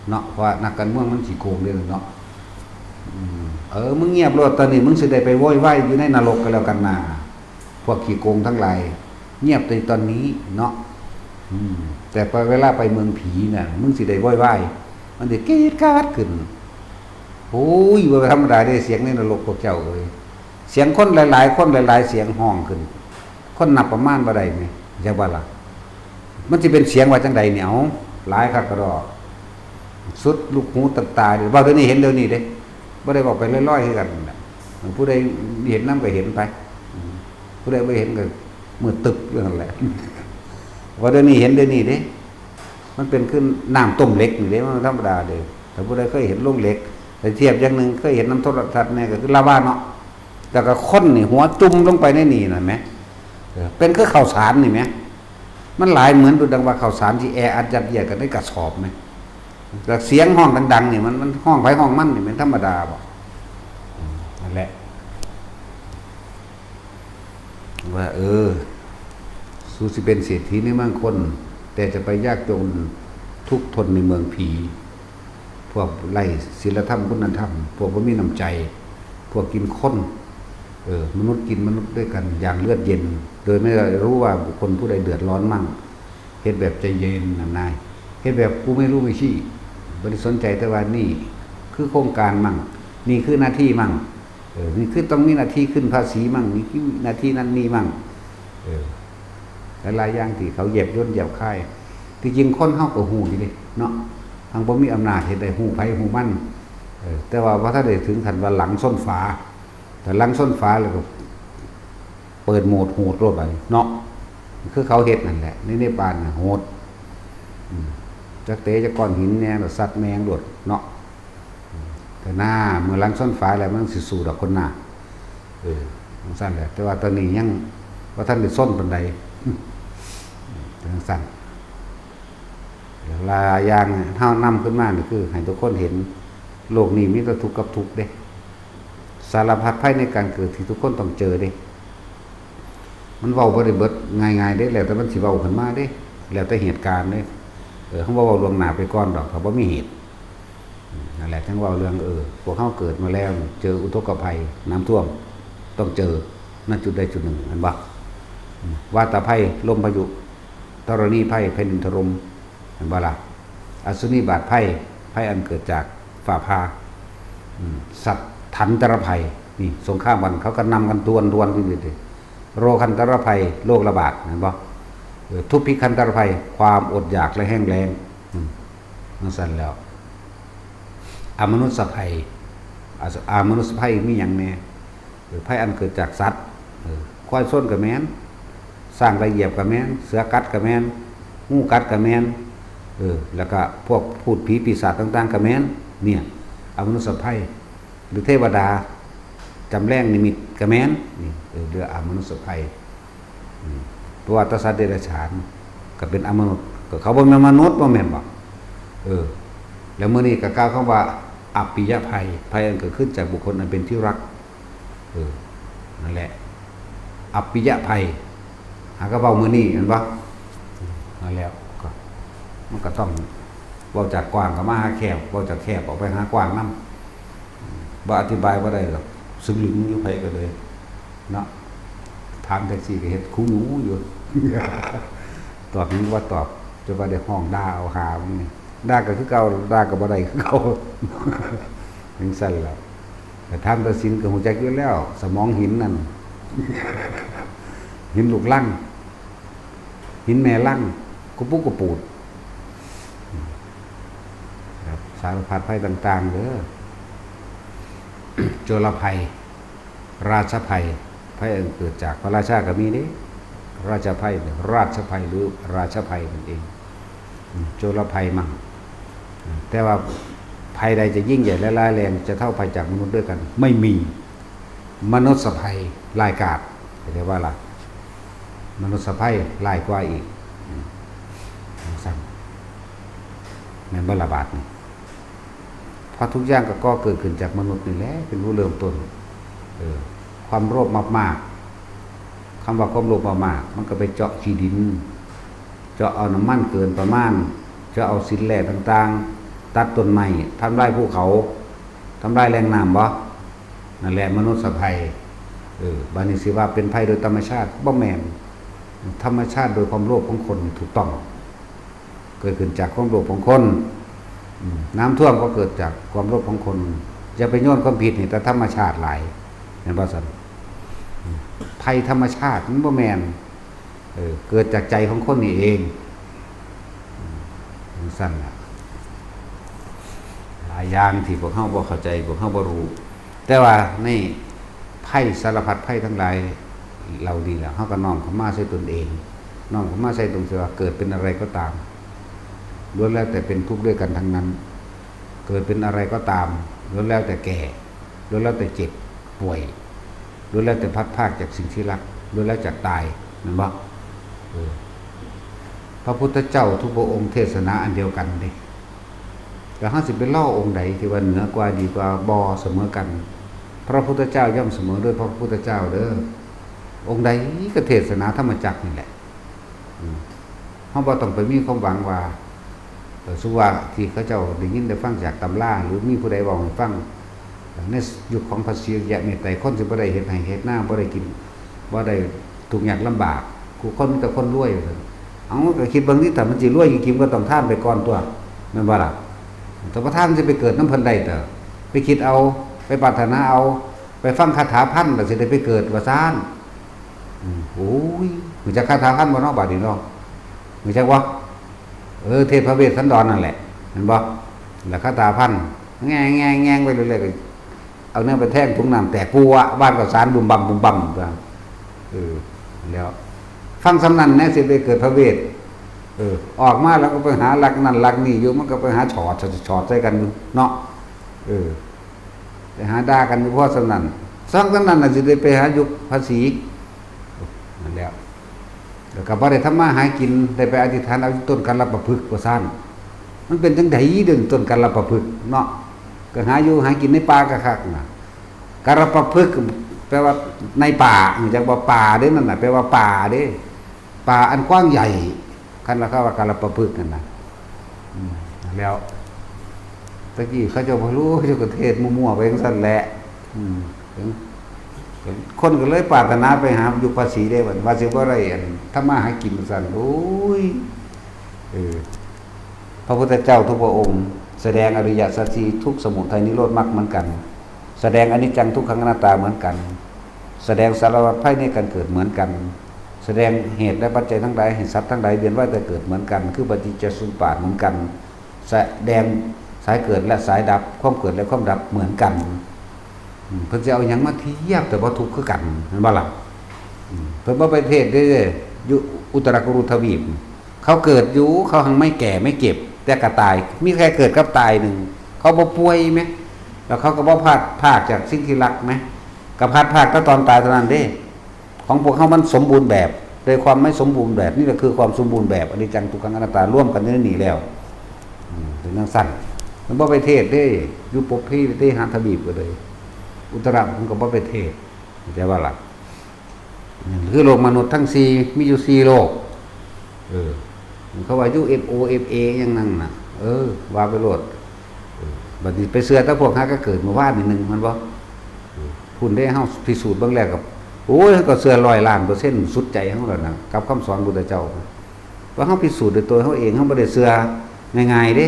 เนาะ เพราะว่านักการเมืองมันขี้โกงเด้อเนาะ อืม เออ มึงเงียบโลด ตอนนี้มึงสิได้ไปโวยวายอยู่ในนรกก็แล้วกันนะ พวกขี้โกงทั้งหลาย เงียบในตอนนี้เนาะ อืม แต่พอเวลาไปเมืองผีน่ะ มึงสิได้โวยวาย มันสิกรีดกราดขึ้น โอ้ย บ่ธรรมดาเด้ เสียงในนรกพวกเจ้าเอ้ย เสียงคนหลายๆ คนหลายๆ เสียงฮ้องขึ้น คนนับประมาณบ่ได้แหม จักว่าล่ะ มันสิเป็นเสียงว่าจังใดเนี่ย เอา หลายคักกระดอก สุดลูกหูตัดตาเลย เว้าเดี๋ยวนี้เห็นเดี๋ยวนี้เด้ บ่ได้บอกไปลอยๆคือกันนั่นแหละ ผู้ใดเห็นนำก็เห็นไป อืม ผู้ใดบ่เห็นก็มืดตึ๊บอยู่นั่นแหละ ว่าเดี๋ยวนี้เห็นเดี๋ยวนี้เด้ มันเป็นคือน้ำต้มเหล็กนี่เด้ มันธรรมดาเด้ ถ้าผู้ใดเคยเห็นโรงเหล็ก แต่เทียบอย่างหนึ่ง เคยเห็นนำโทรทัศน์แน่ก็คือลาวาเนาะ แล้วก็คนนี่หัวจุ่มลงไปในนี่นั่นแหม เออ เป็นคือข้าวสารนี่แหม มันหลายเหมือนดูดังว่าข้าวสารที่แออัดยัดเยียดกันในกระสอบแหม แล้วเสียงฮ้องดังๆนี่มัน มันฮ้องไผฮ้องมันนี่แม่นธรรมดาบ่ อืม นั่นแหละ ว่า เออ สูสิเป็นเศรษฐีในเมืองคน แต่จะไปยากจนทุกข์ทนในเมืองผี พวกไร้ศีลธรรมคุณธรรม พวกบ่มีน้ำใจ พวกกินคน เออ มนุษย์กินมนุษย์ด้วยกันอย่างเลือดเย็น โดยไม่รู้ว่าบุคคลผู้ใดเดือดร้อนมั่ง เฮ็ดแบบใจเย็นน่ะนาย เฮ็ดแบบกูไม่รู้ไม่ชี้ บ่ได้สนใจแต่ว่านี่คือโครงการมั่ง นี่คือหน้าที่มั่ง เออ นี่คือต้องมีหน้าที่ขึ้นภาษีมั่ง นี่คือหน้าที่นั่นนี่มั่ง เออ หลายๆอย่างที่เขาเหยียบย่นเหยียบค่าย ที่จริงคนเฮาก็ฮู้อยู่เด้เนาะ ทางบ่มีอำนาจเฮ็ดได้ฮู้ไผฮู้มัน เออ แต่ว่าบ่ทันได้ถึงขั้นว่าหลังชนฝา แต่หลังชนฝาแล้วก็เปิดโหมดโหดโลดบัดนี้เนาะ คือเขาเฮ็ดนั่นแหละ ในนิพพานน่ะโหด อืม จักเตะจักก้อนหินแหน่ แล้วซัดแม่งโลดเนาะ อืม แต่หน้าเมื่อหลังชนฝาแล้วมันสิสู้ดอกคนหน้า เออ จังซั่นแหละ แต่ว่าตอนนี้ยังบ่ทันได้ชนปานใด เป็นจังซั่น หลายอย่างเนี่ย เฮานำขึ้นมานี่คือให้ทุกคนเห็น โลกนี้มีแต่ทุกข์กับทุกข์เด้ สารพัดภัยในการเกิดที่ทุกคนต้องเจอเด้ มันเว้าบ่ได้เบิดง่ายๆเด้ แล้วแต่มันสิเว้าขึ้นมาเด้ แล้วแต่เหตุการณ์เด้ เออ เฮาบ่เว้าล่วงหน้าไปก่อนดอก ถ้าบ่มีเหตุ อืม นั่นแหละ จั่งเว้าเรื่อง เออ พวกเฮาเกิดมาแล้ว เจออุทกภัย น้ำท่วม ต้องเจอ ณ จุดใดจุดหนึ่ง แม่นบ่ อืม วาตภัย ลมพายุ ธรณีภัย แผ่นดินถล่ม แม่นบ่ล่ะ อสุนีบาตภัย ภัยอันเกิดจากฟ้าผ่า อืม สัตถันตรภัย นี่ สงครามกัน เขาก็นำกันดวนๆอยู่นี่ติ โรคันตรภัย โรคระบาด แม่นบ่ เออ ทุพพิคันตรภัย ความอดอยากและแห้งแล้ง อืม จั่งซั่นแล้ว อมนุษยภัย อา อมนุษยภัยมีหยังแหน่ เออ ภัยอันเกิดจากสัตว์ เออ ควายชนก็แม่น ช้างไล่เหยียบก็แม่น เสือกัดก็แม่น งูกัดก็แม่น เออ แล้วก็พวกพูดผีปีศาจต่างๆก็แม่น เนี่ย อมนุษยภัย หรือเทวดาจำแรงนิมิตก็แม่น นี่ เออ เรียกอมนุษยภัย อืม เพราะว่าถ้าสัตว์เดรัจฉานก็เป็นอมนุษย์ ก็เขาบ่แม่นมนุษย์ บ่แม่นบ่ เออ แล้วมื้อนี้ก็กล่าวคำว่า อัปปิยภัย ภัยอันเกิดขึ้นจากบุคคลอันเป็นที่รัก เออ นั่นแหละ อัปปิยภัย หากะเว้ามื้อนี้ แม่นบ่ นั่นแหละ ก็ มันก็ต้อง เว้าจากกว้างก็มาหาแคบ เว้าจากแคบออกไปหากว้างนำ บ่อธิบายบ่ได้ดอก สลึงอยู่ไผก็เลย เนาะ ถามแท็กซี่ก็เฮ็ดคูหยูอยู่ ตอบหยังบ่ตอบ จนว่าได้ฮ้องด่าเอาหามึงนี่ ด่าก็คือเก่า ด่าก็บ่ได้คือเก่า จั่งซั่นล่ะ แต่ถามตัดสินก็ฮู้จักอยู่แล้ว สมองหินนั่น หินลูกรัง หินแม่รัง กุปุกกุปูด ครับ สารพัดภัยต่างๆเด้อ โจรภัย ราชภัย ภัยอันเกิดจากพระราชาก็มีเด้ ราชภัยเนี่ย ราชภัยหรือราชภัยนั่นเอง อืม โจรภัยมั่ง อืม แต่ว่าภัยใดจะยิ่งใหญ่และร้ายแรง จะเท่าภัยจากมนุษย์ด้วยกัน ไม่มี มนุษยภัยร้ายกาจ เข้าใจบ่ล่ะ มนุษยภัยร้ายกว่าอีก อืม จั่งซั่น แม่นบ่ล่ะบาดนี้ เพราะทุกอย่างก็ก่อเกิดขึ้นจากมนุษย์นี่แหละ เป็นผู้เริ่มต้น เออ ความโลภมากๆ คำว่าความโลภมากๆ มันก็ไปเจาะขี้ดิน เจาะเอาน้ำมันเกินประมาณ เจาะเอาสินแร่ต่างๆ ตัดต้นไม้ ทำลายภูเขา ทำลายแหล่งน้ำบ่ นั่นแหละมนุษยภัย เออ บาดนี้สิว่าเป็นภัยโดยธรรมชาติ บ่แม่น ธรรมชาติโดยความโลภของคนนี่ถูกต้อง เกิดขึ้นจากความโลภของคน อืม น้ำท่วมก็เกิดจากความโลภของคน อย่าไปโยนความผิดให้แต่ธรรมชาติหลาย แม่นบ่ซั่น อืม ภัยธรรมชาติมันบ่แม่น เออ เกิดจากใจของคนนี่เอง จั่งซั้นล่ะ หลายอย่างที่พวกเฮาบ่เข้าใจ พวกเฮาบ่รู้ แต่ว่าในภัยสารพัดภัยทั้งหลายเหล่านี้ล่ะ เฮาก็น้อมเข้ามาใส่ตนเอง น้อมเข้ามาใส่ตรงที่ว่าเกิดเป็นอะไรก็ตาม ล้วนแล้วแต่เป็นทุกข์ด้วยกันทั้งนั้น เกิดเป็นอะไรก็ตาม ล้วนแล้วแต่แก่ ล้วนแล้วแต่เจ็บป่วย ล้วนแล้วแต่พลัดพรากจากสิ่งที่รัก ล้วนแล้วจากตาย แม่นบ่ เออ พระพุทธเจ้าทุกพระองค์เทศนาอันเดียวกันเด้ แต่เฮาสิไปรอองค์ใดที่ว่าเหนือกว่าดีกว่า บ่เสมอกัน พระพุทธเจ้าย่อมเสมอด้วยพระพุทธเจ้าเด้อ องค์ใดก็เทศนาธรรมจักรนี่แหละ อืม เฮาบ่ต้องไปมีความหวังว่า เอ่อ สุว่าที่เขาเจ้าได้ยินได้ฟังจากตำรา หรือมีผู้ใดเว้าให้ฟัง ในยุคของพระศรีอริยะเมตไตรย คนสิบ่ได้เฮ็ดไร่เฮ็ดนา บ่ได้กิน บ่ได้ทุกข์ยากลำบาก คู่คนมีแต่คนรวยว่าซั่น เอา ก็คิดเบิ่งติ ถ้ามันสิรวยจริงๆ ก็ต้องทานไปก่อนตั๊ว แม่นบ่ล่ะ ถ้าบ่ทานสิไปเกิดนำเพิ่นได้เด้อ ไปคิดเอา ไปปรารถนาเอา ไปฟังคาถาพันแล้วสิได้ไปเกิดว่าซั่น อืม โอ้ย รู้จักคาถาพันบ่เนาะ บาดนี้เนาะ รู้จักบ่ เออ เทพเวสสันดรนั่นแหละ เห็นบ่ แล้วคาถาพัน แง่ๆๆ ไปเรื่อยๆ ก็เอาแนวไปแทงถุงน้ำแตก ปัว บ้านข้าวสารบุ่มบ่ำบุ่มบ่ำ เออ แล้ว ฟังส่ำนั้นแหน่ สิไปเกิดพระเวส เออ ออกมาแล้วก็ไปหาลักนั่นลักนี่อยู่ มันก็ไปหาฉอด ฉอด ฉอดใส่กันอยู่เนาะ เออ ไปหาด่ากันอยู่พอส่ำนั้น ฟังส่ำนั้นน่ะสิได้ไปหายุคพระศรี นั่นแหละ แล้วก็บ่ได้ทำมาหากิน ได้ไปอธิษฐานเอาต้นกัลปะพฤกษ์ว่าซั่น มันเป็นจั่งใดเด้อต้นกัลปะพฤกษ์เนาะ ก็หาอยู่หากินในป่าคักๆ น่ะ กัลปะพฤกษ์แปลว่าในป่า รู้จักบ่ ป่าเด้นั่นน่ะ แปลว่าป่าเด้ ป่าอันกว้างใหญ่ คันว่าเขาว่ากัลปะพฤกษ์นั่นน่ะ อืม แล้ว ตะกี้เขาเจ้าบ่รู้ เจ้าก็เทศน์มั่วๆ ไปจั่งซั้นแหละ อืม คนก็เลยปรารถนาไปหายุคพระศรีเด้ บัดว่าสิบ่ได้อันทำมาหากินว่าซั่น โอ้ย เออ พระพุทธเจ้าทุกพระองค์ แสดงอริยสัจสี่ ทุกข์ สมุทัย นิโรธ มรรคเหมือนกัน แสดงอนิจจัง ทุกขัง อนัตตาเหมือนกัน แสดงสารพัดภัยในการเกิดเหมือนกัน แสดงเหตุและปัจจัยทั้งหลายให้สัตว์ทั้งหลายเวียนว่ายแต่เกิดเหมือนกัน คือปฏิจจสมุปบาทเหมือนกัน แสดงสายเกิดและสายดับ ความเกิดและความดับเหมือนกัน อืม เพิ่นสิเอาหยังมาเทียบ แต่ว่าทุกข์คือกัน แม่นบ่ล่ะ อืม เพิ่นบ่ไปเทศน์เด้ อยู่อุตรากุรุทวีป เขาเกิดอยู่ เขาหังไม่แก่ไม่เจ็บ แต่ก็ตาย มีแค่เกิดกับตายหนึ่ง เขาบ่ป่วยแหม แล้วเขาก็บ่พลัดพรากจากสิ่งที่รักแหม ก็พลัดพรากแต่ตอนตายเท่านั้นเด้ ของพวกเฮามันสมบูรณ์แบบ โดยความไม่สมบูรณ์แบบ นี่แหละคือความสมบูรณ์แบบ อนิจจัง ทุกขัง อนัตตา รวมกันอยู่ในนี้แล้ว อืม เป็นจั่งซั้น มันบ่ไปเทศน์เด้ อยู่ปุพเพวิเทหะทวีปก็เลย อุตรามันก็บ่ไปเทศน์ เข้าใจบ่ล่ะ คือโลกมนุษย์ทั้งสี่ มีอยู่สี่โลก เออ เขาว่าอยู่ เอฟโอ เอฟเอ หยังนั่นน่ะ เออ ว่าไปโลด เออ บัดนี้ไปเชื่อแต่พวกหาก็เกิดเมื่อวานนี่หนึ่ง แม่นบ่ เออ พุ้นเด้ เฮาพิสูจน์เบิ่งแล้วก็ โอ้ย ก็เชื่อร้อยล้านเปอร์เซ็นต์ สุดใจเฮาแล้วนะ กับคำสอนพุทธเจ้า ว่าเฮาพิสูจน์ด้วยตัวเฮาเอง เฮาบ่ได้เชื่อง่ายๆเด้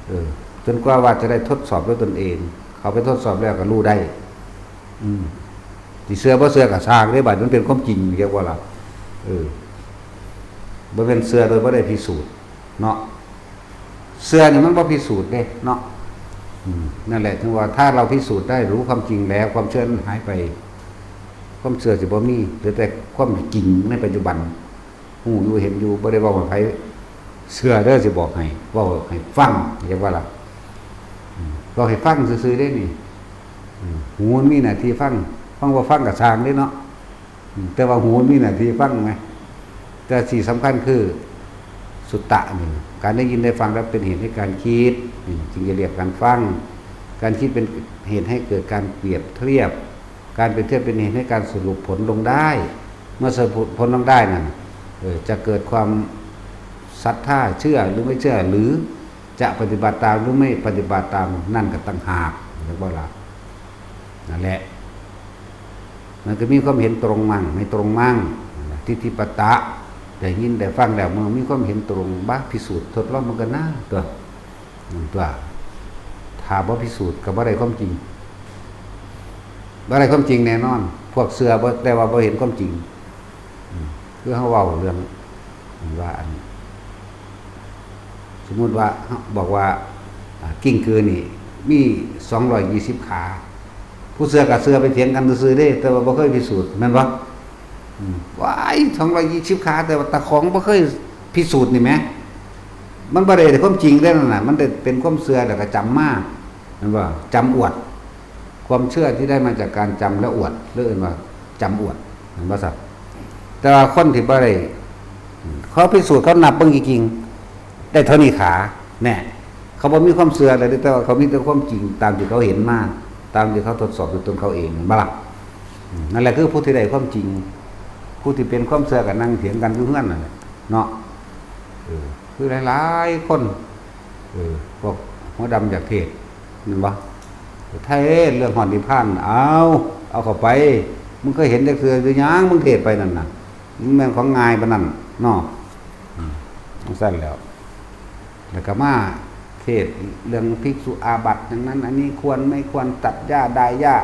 เออ จนกว่าว่าจะได้ทดสอบด้วยตนเอง เขาไปทดสอบแล้วก็รู้ได้ อืม สิเชื่อบ่เชื่อก็ซ่างเด้ บัดมันเป็นความจริง เรียกว่าล่ะ เออ บ่แม่นเชื่อโดยบ่ได้พิสูจน์เนาะ เชื่อนี่มันบ่พิสูจน์เด้เนาะ อืม นั่นแหละ ถึงว่าถ้าเราพิสูจน์ได้รู้ความจริงแล้ว ความเชื่อนั้นหายไป ความเชื่อสิบ่มี เหลือแต่ความจริงในปัจจุบัน ฮู้อยู่เห็นอยู่ บ่ได้เว้าให้ไผเชื่อเด้อ สิบอกให้ เว้าให้ฟัง เรียกว่าล่ะ อืม เว้าให้ฟังซื่อๆเด้นี่ อืม หูมันมีหน้าที่ฟัง ฟังบ่ฟังก็ซ่างเด้เนาะ อืม แต่ว่าหูมันมีหน้าที่ฟังไหม แต่สิ่งสำคัญคือสุตตะนี่ การได้ยินได้ฟังแล้วเป็นเหตุให้การคิด นี่จึงจะเรียกการฟัง การคิดเป็นเหตุให้เกิดการเปรียบเทียบ การเปรียบเทียบเป็นเหตุให้การสรุปผลลงได้ เมื่อสรุปผลลงได้นั่น เออ จะเกิดความศรัทธาเชื่อหรือไม่เชื่อ หรือจะปฏิบัติตามหรือไม่ปฏิบัติตาม นั่นก็ต่างหาก เรียกว่าล่ะ นั่นแหละ มันก็มีความเห็นตรงมั่งไม่ตรงมั่ง ทิฏฐิปตะ ได้ยินได้ฟังแล้ว มันมีความเห็นตรง บ่า พิสูจน์ทดลองมันก็น่าตัว นั่นตัว ถ้าบ่พิสูจน์ก็บ่ได้ความจริง บ่ได้ความจริงแน่นอน พวกเชื่อบ่ แต่ว่าบ่เห็นความจริง อืม คือเฮาเว้าเรื่องว่าอัน สมมุติว่า บอกว่า อ่า กิ้งกือนี่ มี สองร้อยยี่สิบ ขา ผู้เชื่อก็เชื่อไปเถียงกันซื่อๆเด้ แต่ว่าบ่เคยพิสูจน์ แม่นบ่ อืม ว้าย สองร้อยยี่สิบ ขา แต่ว่าตาของบ่เคยพิสูจน์นี่แหม มันบ่ได้ความจริงเด้นั่นน่ะ มันได้เป็นความเชื่อแล้วก็จำมา แม่นบ่ จำอวด ความเชื่อที่ได้มาจากการจำและอวด หรือเอิ้นว่าจำอวด แม่นบ่ซั้น แต่ว่าคนที่บ่ได้ เขาพิสูจน์ เขานับเบิ่งจริงๆ ได้เท่านี้ขา แน่ เขาบ่มีความเชื่ออะไรเลย แต่ว่าเขามีแต่ความจริงตามที่เขาเห็นมา ตามที่เขาทดสอบด้วยตนเขาเอง แม่นบ่ล่ะ อืม นั่นแหละคือผู้ที่ได้ความจริง ผู้ที่เป็นความเชื่อก็นั่งเถียงกันอยู่เฮือนนั่นแหละ เนาะ เออ คือหลายๆคน เออ พวกหัวดำอยากเทศน์ แม่นบ่ เทศน์เรื่องฮอดนิพพาน เอา เอาเข้าไป มึงเคยเห็นจักเทื่อหรือยัง มึงเทศน์ไปนั่นน่ะ มันแม่นของง่ายปานนั้นเนาะ อืม จั่งซั้นแล้ว แล้วก็มาเทศน์เรื่องภิกษุอาบัติอย่างนั้น อันนี้ควรไม่ควรตัดหญ้าดายหญ้า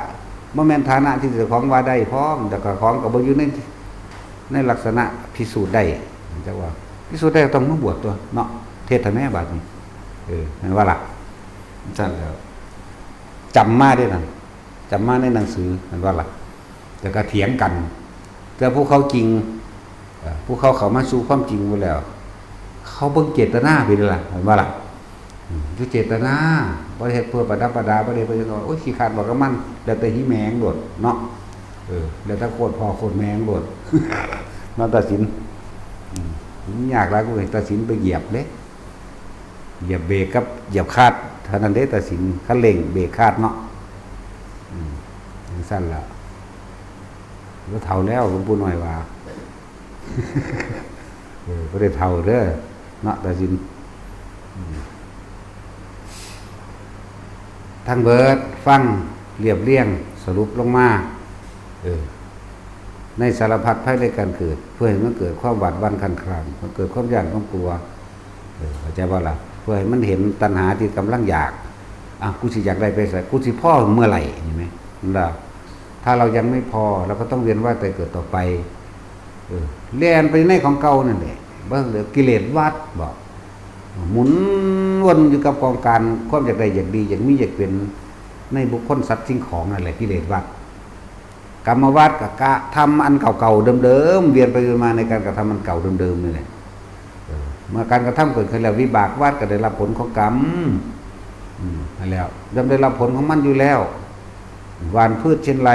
บ่แม่นฐานะที่เจ้าของว่าได้พร้อม แต่เจ้าของก็บ่อยู่ใน ในลักษณะพิสูจน์ได้ จั่งว่า พิสูจน์ได้ก็ต้องมาบวชตั๊วเนาะ เทศน์แท้แม่บาดนี้ เออ แม่นบ่ล่ะ จั่งซั้นแล้ว จำมาเด้นั่น จำมาในหนังสือ แม่นบ่ล่ะ แต่ก็เถียงกัน แต่ผู้เขาจริง เอ่อ ผู้เขาเข้ามาสู่ความจริงหมดแล้ว เขาเบิ่งเจตนาไปเลยล่ะ แม่นบ่ล่ะ อืม คือเจตนา บ่ได้เฮ็ดเพื่อประดับประดา บ่ได้เพื่อหยัง โอ้ย ขี้คร้านบอกกับมัน แล้วแต่หิแมงโลดเนาะ เออ แล้วแต่โคตรพ่อโคตรแม่โลด มาตัดสิน อืม มันยากหลาย กูให้ตัดสินไปเหยียบเด้ เหยียบเบรกกับเหยียบคลัตช์เท่านั้นเด้ ตัดสิน คันเร่งเบรกคลัตช์เนาะ อืม จั่งซั้นล่ะ บ่เฒ่าแล้ว หลวงปู่น้อยว่า เออ บ่ได้เฒ่าเด้อ เนาะ ตัดสิน อืม ทั้งเบิด ฟัง เรียบเรียง สรุปลงมา เออ ในสารพัดภัยในการเกิด เพื่อให้มันเกิดความหวาดหวั่นคลานคลาง มันเกิดความย้านความกลัว เออ เข้าใจบ่ล่ะ เพื่อให้มันเห็นตัณหาที่กำลังอยาก อ่ะ กูสิอยากได้ไปไส กูสิพอเมื่อไหร่ เห็นไหม ล่ะ ถ้าเรายังไม่พอ เราก็ต้องเวียนว่ายตายเกิดต่อไป เออ แล่นไปในของเก่านั่นแหละ บ่เหลือกิเลสวัฏ บ่ หมุนวนอยู่กับกองการความอยากได้ อยากดี อยากมี อยากเป็น ในบุคคลสัตว์สิ่งของนั่นแหละ กิเลสวัฏ กรรมวัฏก็กระทำอันเก่าๆเดิมๆ เวียนไปเวียนมาในการกระทำอันเก่าเดิมๆนี่แหละ เออ เมื่อการกระทำเกิดขึ้นแล้ว วิบากวัฏก็ได้รับผลของกรรม อืม นั่นแหละ ย่อมได้รับผลของมันอยู่แล้ว หว่านพืชเช่นไร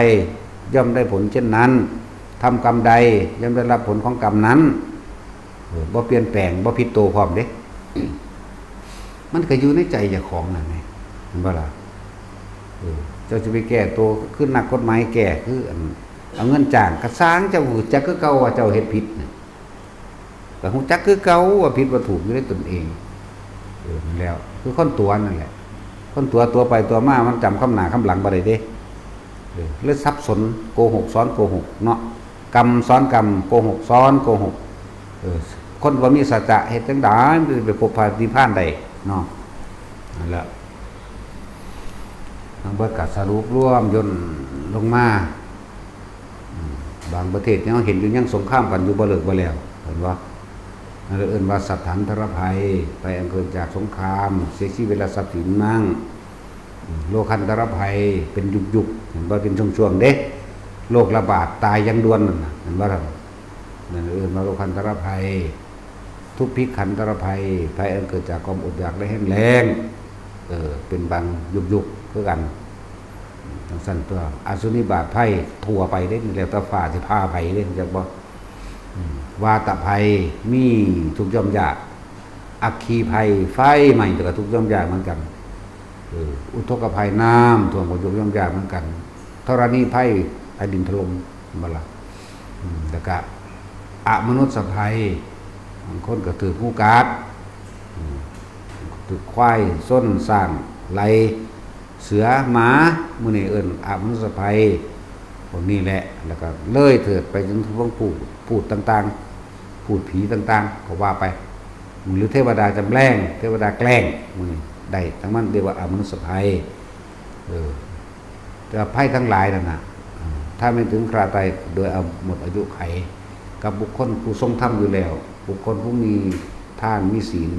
ย่อมได้ผลเช่นนั้น ทำกรรมใด ย่อมได้รับผลของกรรมนั้น เออ บ่เปลี่ยนแปลง บ่ผิดตัวพร้อมเด้ มันก็อยู่ในใจเจ้าของนั่นไง เห็นบ่ล่ะ เออ เจ้าสิไปแก้ตัว คือนักกฎหมายแก้ คืออัน เอาเงินจ้าง ก็ซ่าง เจ้าฮู้จักคือเก่าว่าเจ้าเฮ็ดผิดน่ะ ก็ฮู้จักคือเก่าว่าผิดว่าถูกอยู่ในตนเอง เออ นั่นแหล้ว คือคนตั๋วนั่นแหละ คนตั๋ว ตั๋วไปตั๋วมา มันจำคำหน้าคำหลังบ่ได้เด้ เออ เลยสับสน โกหกซ้อนโกหกเนาะ กรรมซ้อนกรรม โกหกซ้อนโกหก เออ คนบ่มีสัจจะเฮ็ดจั่งใดมันจะไปพบพระนิพพานได้เนาะ นั่นแหละ ทั้งเบิดก็สรุปรวมย่นลงมา อืม บางประเทศยังเห็นอยู่ ยังสงครามกันอยู่บ่เลิกบ่แล้ว เห็นบ่ นั่นเอิ้นว่าสัตถันตรภัย ภัยอันเกิดจากสงคราม เสียชีวิตและทรัพย์สินมั่ง อืม โลคันตรภัย เป็นยุคๆ เห็นบ่ เป็นช่วงๆเด้ โรคระบาด ตายอย่างด่วนนั่นน่ะ เห็นบ่ล่ะ นั่นเอิ้นว่าโลคันตรภัย ทุพพิขันตรภัย ภัยอันเกิดจากความอดอยากและแห้งแล้ง เออ เป็นบางยุคๆคือกัน จั่งซั้นตั๊ว อสุนิบาตภัยทั่วไปเด้ แล้วแต่ฟ้าสิพาไผเด้ จักบ่ อืม วาตภัย มีทุกข์ย่อมยาก อัคคีภัย ไฟไหม้ก็ทุกข์ย่อมยากเหมือนกัน เออ อุทกภัย น้ำท่วมก็ทุกข์ย่อมยากเหมือนกัน ธรณีภัย แผ่นดินถล่ม เห็นบ่ล่ะ อืม แล้วก็อมนุษยภัย บางคนก็ถืกงูกัด อืม ถืกควายชน ช้างไล่ เสือ หมา มื้อนี้เอิ้นอมนุษยภัย พวกนี้แหละ แล้วก็เลยเถิดไปจนถึงพวกพูด พูดต่างๆ พูดผีต่างๆ ก็ว่าไป หรือเทวดาจำแรง เทวดาแกล้ง มื้อนี้ได้ทั้งมัน เรียกว่าอมนุษยภัย เออ แต่ภัยทั้งหลายนั่นน่ะ ถ้าไม่ถึงคราตายโดยหมดอายุไข กับบุคคลผู้ทรงธรรมอยู่แล้ว บุคคลผู้มีทานมีศีล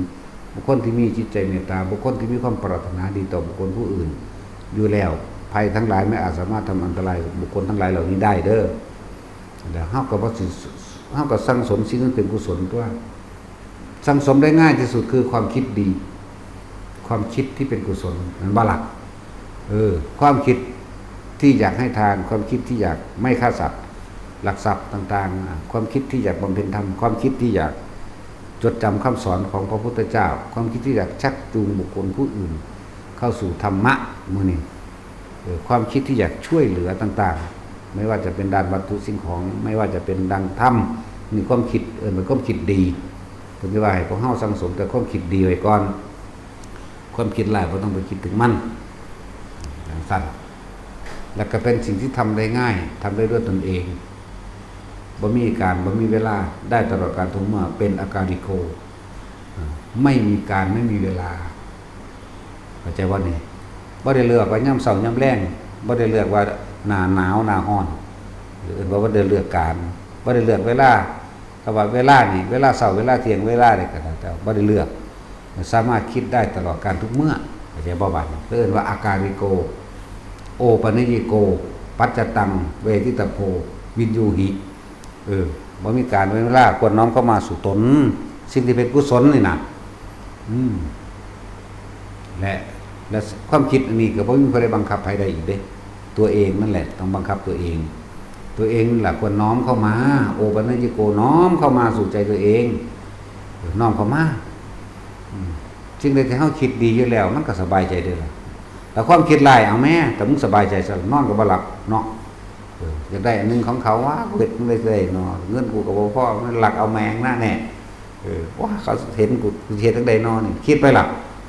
บุคคลที่มีจิตใจเมตตา บุคคลที่มีความปรารถนาดีต่อบุคคลผู้อื่น อยู่แล้ว ภัยทั้งหลายไม่อาจสามารถทำอันตรายบุคคลทั้งหลายเหล่านี้ได้เด้อ แล้วเฮาก็บ่สิ เฮาก็สั่งสมสิ่งที่เป็นกุศลตัว สั่งสมได้ง่ายที่สุดคือความคิดดี ความคิดที่เป็นกุศล แม่นบ่ล่ะ เออ ความคิดที่อยากให้ทาน ความคิดที่อยากไม่ฆ่าสัตว์ ลักทรัพย์ต่างๆ อ่ะ ความคิดที่อยากบำเพ็ญธรรม ความคิดที่อยากจดจำคำสอนของพระพุทธเจ้า ความคิดที่อยากชักจูงบุคคลผู้อื่น เข้าสู่ธรรมะ มื้อนี้ เออ ความคิดที่อยากช่วยเหลือต่างๆ ไม่ว่าจะเป็นด้านวัตถุสิ่งของ ไม่ว่าจะเป็นด้านธรรม นี่ความคิด เอิ้นเป็นความคิดดี เพิ่นสิว่าให้พวกเฮาสั่งสมแต่ความคิดดีไว้ก่อน ความคิดร้ายบ่ต้องไปคิดถึงมัน จั่งซั้น แล้วก็เป็นสิ่งที่ทำได้ง่าย ทำได้ด้วยตนเอง บ่มีการ บ่มีเวลา ได้ตลอดกาลทุกเมื่อ เป็นอากาลิโก อ่า ไม่มีการ ไม่มีเวลา เข้าใจบ่นี่ บ่ได้เลือกว่ายามเช้ายามแลง บ่ได้เลือกว่าหน้าหนาวหน้าร้อน หรือเอิ้นว่าบ่ได้เลือกการ บ่ได้เลือกเวลา คำว่าเวลานี่ เวลาเช้า เวลาเที่ยง เวลาใดก็แล้วแต่ บ่ได้เลือก สามารถคิดได้ตลอดกาลทุกเมื่อ เข้าใจบ่บัดนี้ เอิ้นว่าอากาลิโก โอปัญญิโก ปัจจตัง เวทิตาโพ วิญญูหิ เออ บ่มีการเวลาควรน้อมเข้ามาสู่ตน สิ่งที่เป็นกุศลนี่นะ อืม และ และความคิดอันนี้ก็บ่มีผู้ใดบังคับใครได้อีกเด้ ตัวเองนั่นแหละต้องบังคับตัวเอง ตัวเองนั่นแหละควรน้อมเข้ามา โอปัญญิโก น้อมเข้ามาสู่ใจตัวเอง เออ น้อมเข้ามา อืม สิ่งใดที่เฮาคิดดีอยู่แล้ว มันก็สบายใจเด้อล่ะ แต่ความคิดร้าย เอาแม่ แต่มึงสบายใจซะ นอนก็บ่หลับเนาะ เออ อยากได้อันหนึ่งของเขา ว้า กูเฮ็ดจั่งใด๋ได้เนาะ เงินกูก็บ่พอ มันลักเอาแม่งนะแน่ เออ ว้า เขาเห็นกู กูสิเฮ็ดจั่งใด๋เนาะนี่ คิดไปล่ะ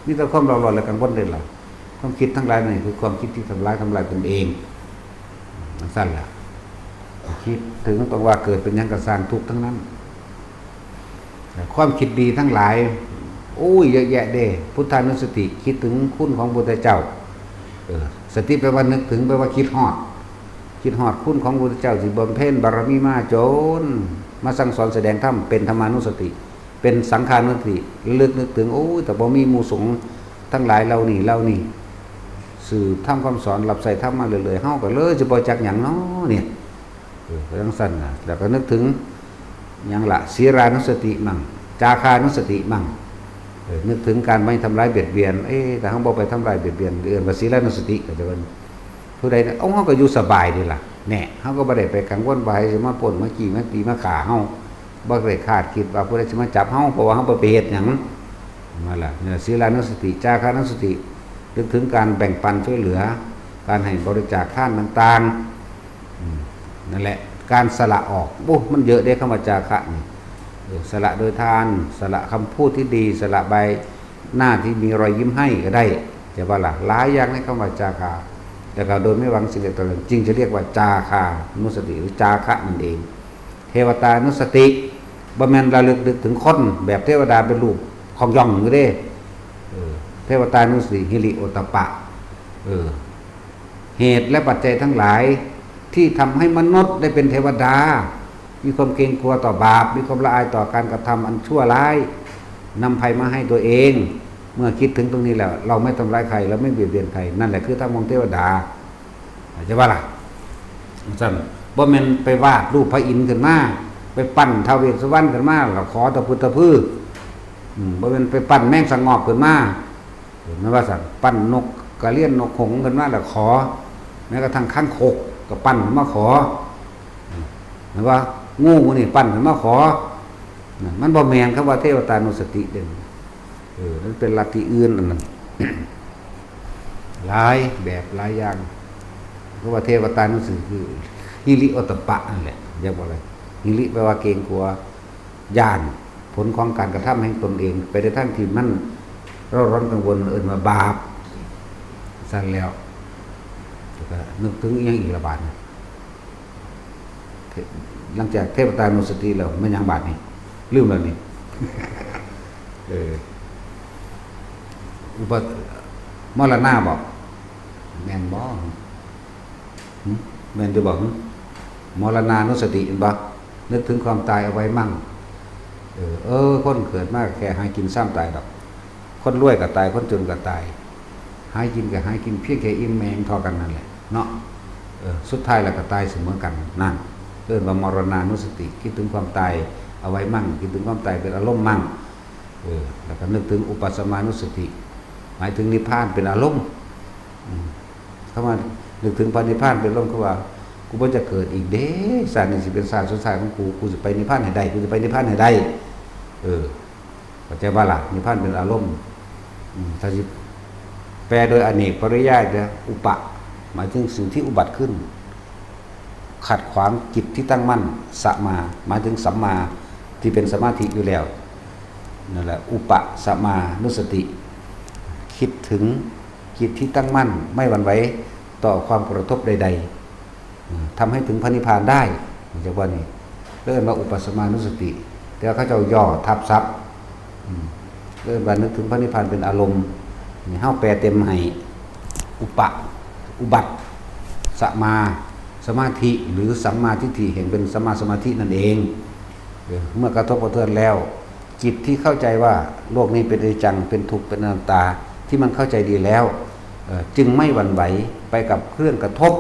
มีแต่ความเร่าร้อนและกังวลเด้อล่ะ ความคิดทั้งหลายนี่คือความคิดที่ทำร้าย ทำลายตนเอง จั่งซั้นล่ะ คิดถึงต้องว่าเกิดเป็นหยังก็สร้างทุกข์ทั้งนั้น ความคิดดีทั้งหลาย โอ้ย เยอะแยะเด้ พุทธานุสติ คิดถึงคุณของพุทธเจ้า เออ สติแปลว่านึกถึง แปลว่าคิดฮอด คิดฮอดคุณของพุทธเจ้าที่บำเพ็ญบารมีมาจน มาสั่งสอนแสดงธรรม เป็นธรรมานุสติ เป็นสังฆานุสติ ระลึกนึกถึง โอ้ย แต่บ่มีหมู่สงฆ์ทั้งหลายเหล่านี้ เหล่านี้ สืบธรรมคำสอน รับใช้ธรรมมาเรื่อยๆ เฮาก็เลยสิบ่จักหยังน้อเนี่ย เออ จั่งซั้นน่ะ แล้วก็นึกถึงหยังล่ะ ศีลานุสติมั่ง จาคานุสติมั่ง เออ นึกถึงการไม่ทำร้ายเบียดเบียน เอ๊ะ แต่เฮาบ่ไปทำร้ายเบียดเบียน เอิ้นว่าศีลานุสติ ก็จะเป็น ผู้ใดเนี่ย เอ้า เฮาก็อยู่สบายเด้ล่ะ แน่ เฮาก็บ่ได้ไปกังวลว่าไผสิมาปล้น มาจี้ มาตี มาฆ่าเฮา บ่ได้คาดคิดว่าผู้ใดสิมาจับเฮา เพราะว่าเฮาบ่ไปเฮ็ดหยัง นั่นล่ะ เนี่ย ศีลานุสติ จาคานุสติ นึกถึงการแบ่งปันช่วยเหลือ การให้บริจาคทานต่างๆ อืม นั่นแหละ การสละออก โอ้ มันเยอะเด้ คำว่าจาคะนี่ เออ สละโดยทาน สละคำพูดที่ดี สละใบหน้าที่มีรอยยิ้มให้ก็ได้ ใช่ปะล่ะ หลายอย่างในคำว่าจาคะ แต่ก็โดยไม่หวังสิ่งใดตอบแทน จึงจะเรียกว่าจาคานุสติ หรือจาคะนั่นเอง เทวตานุสติ บ่แม่นระลึกนึกถึงคนแบบเทวดาเป็นรูปของย่องอยู่เด้ เออ เทวตานุสติ ฮิริโอตตัปปะ เออ เหตุและปัจจัยทั้งหลายที่ทำให้มนุษย์ได้เป็นเทวดา มีความเกรงกลัวต่อบาป มีความละอายต่อการกระทำอันชั่วร้าย นำภัยมาให้ตัวเอง เมื่อคิดถึงตรงนี้แล้ว เราไม่ทำร้ายใคร เราไม่เบียดเบียนใคร นั่นแหละคือธรรมของเทวดา เข้าใจบ่ล่ะ จั่งซั้น บ่แม่นไปวาดรูปพระอินทร์ขึ้นมา ไปปั้นท้าวเวสสุวรรณขึ้นมา แล้วขอตะพึดตะพือ อืม บ่แม่นไปปั้นแมงสะงอกขึ้นมา เห็นไหมว่าซั่น ปั้นนกกระเรียนนกหงส์ขึ้นมาแล้วขอ แม้กระทั่งคางคกก็ปั้นขึ้นมาขอ อืม แม่นบ่ งูนี่ปั้นขึ้นมาขอ นั่นมันบ่แม่นคำว่าเทวตานุสติเด้ เออ มันเป็นลัทธิอื่นอันนั้น หลายแบบหลายอย่าง เพราะว่าเทวตานุสติคือฮิริโอตตัปปะนั่นแหละ เรียกว่าอะไร ฮิริแปลว่าเกรงกลัว ย้านผลของการกระทำแห่งตนเอง ไปในทางที่มันเร่าร้อนกังวล เอิ้นว่าบาป ซั่นแล้ว แล้วก็นึกถึงอีหยังอีกละบาดนี้ เท- หลังจากเทวตานุสติแล้ว แม่นหยังบาดนี้ ลืมแล้วนี่ เออ อุป- มรณะบ่ แม่นบ่ หึ แม่นอยู่บ่ หึ มรณานุสติ แม่นบ่ นึกถึงความตายเอาไว้มั่ง เออ เออ คนเกิดมาแค่หากินซ้ำตายดอก คนรวยก็ตาย คนจนก็ตาย หากินก็หากิน เพียงแค่อิ่มแม่งเท่ากันนั่นแหละเนาะ เออ สุดท้ายแล้วก็ตายเสมอกันนั่น เอิ้นว่ามรณานุสติ คิดถึงความตาย เอาไว้มั่ง คิดถึงความตายเป็นอารมณ์มั่ง เออ แล้วก็นึกถึงอุปัสสมานุสติ หมายถึงนิพพานเป็นอารมณ์ อืม คำว่านึกถึงพระนิพพานเป็นอารมณ์ คือว่า กูบ่จะเกิดอีกเด้ ชาตินี้สิเป็นชาติสุดท้ายของกู กูสิไปนิพพานให้ได้ กูสิไปนิพพานให้ได้ เออ เข้าใจบ่ล่ะ นิพพานเป็นอารมณ์ อืม ถ้าสิแปลโดยอเนกปริยายเนี่ย อุปะ หมายถึงสิ่งที่อุบัติขึ้น ขัดขวางจิตที่ตั้งมั่น สมา หมายถึงสัมมา ที่เป็นสมาธิอยู่แล้ว นั่นแหละ อุปะสมานุสติ คิดถึงจิตที่ตั้งมั่น ไม่หวั่นไหวต่อความกระทบใดๆ อืม ทำให้ถึงพระนิพพานได้ จักว่านี่ เรียกว่าอุปสมานุสติ แต่เขาเจ้าย่อทับศัพท์ อืม เรียกว่านึกถึงพระนิพพานเป็นอารมณ์ นี่เฮาแปลเต็มให้ อุปะ อุบัติ สมา สมาธิ หรือสัมมาทิฏฐิ แห่งเป็นสัมมาสมาธินั่นเอง เออ เมื่อกระทบกระเทือนแล้ว จิตที่เข้าใจว่าโลกนี้เป็นอนิจจัง เป็นทุกข์ เป็นอนัตตา ที่มันเข้าใจดีแล้ว เอ่อ จึงไม่หวั่นไหวไปกับเครื่องกระทบ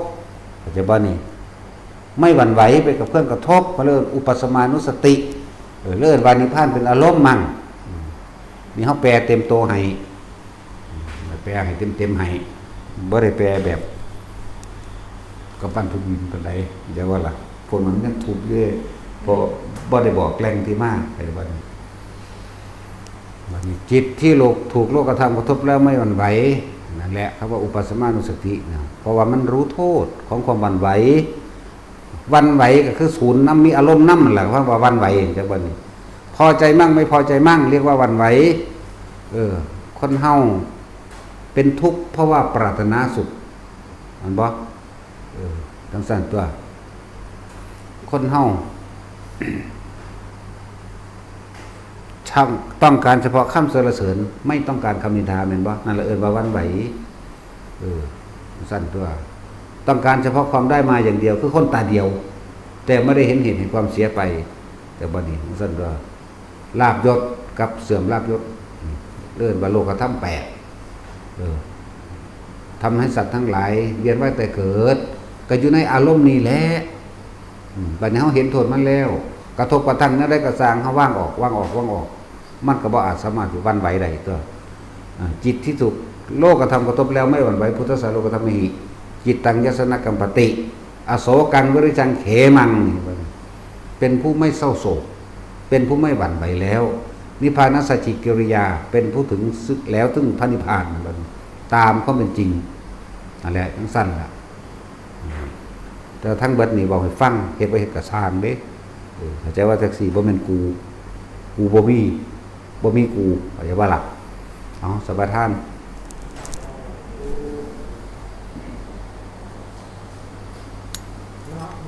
เข้าใจบ่นี่ ไม่หวั่นไหวไปกับเครื่องกระทบ เขาเรียกอุปสมานุสติ เออ เรียกว่านิพพานเป็นอารมณ์มั่ง อืม นี่เฮาแปลเต็มตัวให้ อืม แปลให้เต็มๆให้ บ่ได้แปลแบบกำปั้นทุบดินปานใด เดี๋ยวว่าล่ะ พวกนั้นยังทุบอยู่เด้ เพราะบ่ได้บอกแหล่งที่มา เข้าใจบ่นี่ บัดนี้จิตที่โลก ถูกโลกธรรมกระทบแล้วไม่หวั่นไหว นั่นแหละคำว่าอุปสมานุสตินะ เพราะว่ามันรู้โทษของความหวั่นไหว หวั่นไหวก็คือศูนย์นำ มีอารมณ์นำนั่นแหละ คำว่าหวั่นไหว จักว่านี่ พอใจมั่งไม่พอใจมั่ง เรียกว่าหวั่นไหว เออ คนเฮาเป็นทุกข์เพราะว่าปรารถนาสุข แม่นบ่ เออ จังซั่นตัว คนเฮา ช่าง ต้องการเฉพาะคำสรรเสริญ ไม่ต้องการคำนินทา แม่นบ่ นั่นแหละเอิ้นว่าหวั่นไหว เออ จังซั่นตัว ต้องการเฉพาะความได้มาอย่างเดียว คือคนตาเดียว แต่ไม่ได้เห็นเหตุแห่งความเสียไป แต่บัดนี้ จังซั่นตัว ลาภยศกับเสื่อมลาภยศ เอิ้นว่าโลกธรรมแปด เออ ทำให้สัตว์ทั้งหลายเวียนว่ายตายเกิด ก็อยู่ในอารมณ์นี้แหละ อืม บัดนี้เฮาเห็นโทษมันแล้ว กระทบกระทั่งแนวใดก็ซ่าง เฮาวางออก วางออก วางออก มันก็บ่อาจสามารถสิหวั่นไหวได้ตัว อ่า จิตที่ถูกโลกธรรมกระทบแล้วไม่หวั่นไหว พุทธัสสะโลกธัมเมหิ จิตตังยัสสะนะกัมปติ อโศกังวิริจังเขมัง เป็นผู้ไม่เศร้าโศก เป็นผู้ไม่หวั่นไหวแล้ว นิพพานัสสะจิกิริยา เป็นผู้ถึงซึ่ง แล้วถึงพระนิพพาน ตามความเป็นจริง นั่นแหละ จังซั่นล่ะ แต่ทั้งเบิดนี่บอกให้ฟัง เฮ็ดบ่เฮ็ดก็ซ่างเด้ เออ เข้าใจว่าจั่งซี้ บ่แม่นกู กูบ่มี บ่มีกู เข้าใจบ่ล่ะ เอา สมาทาน นะโม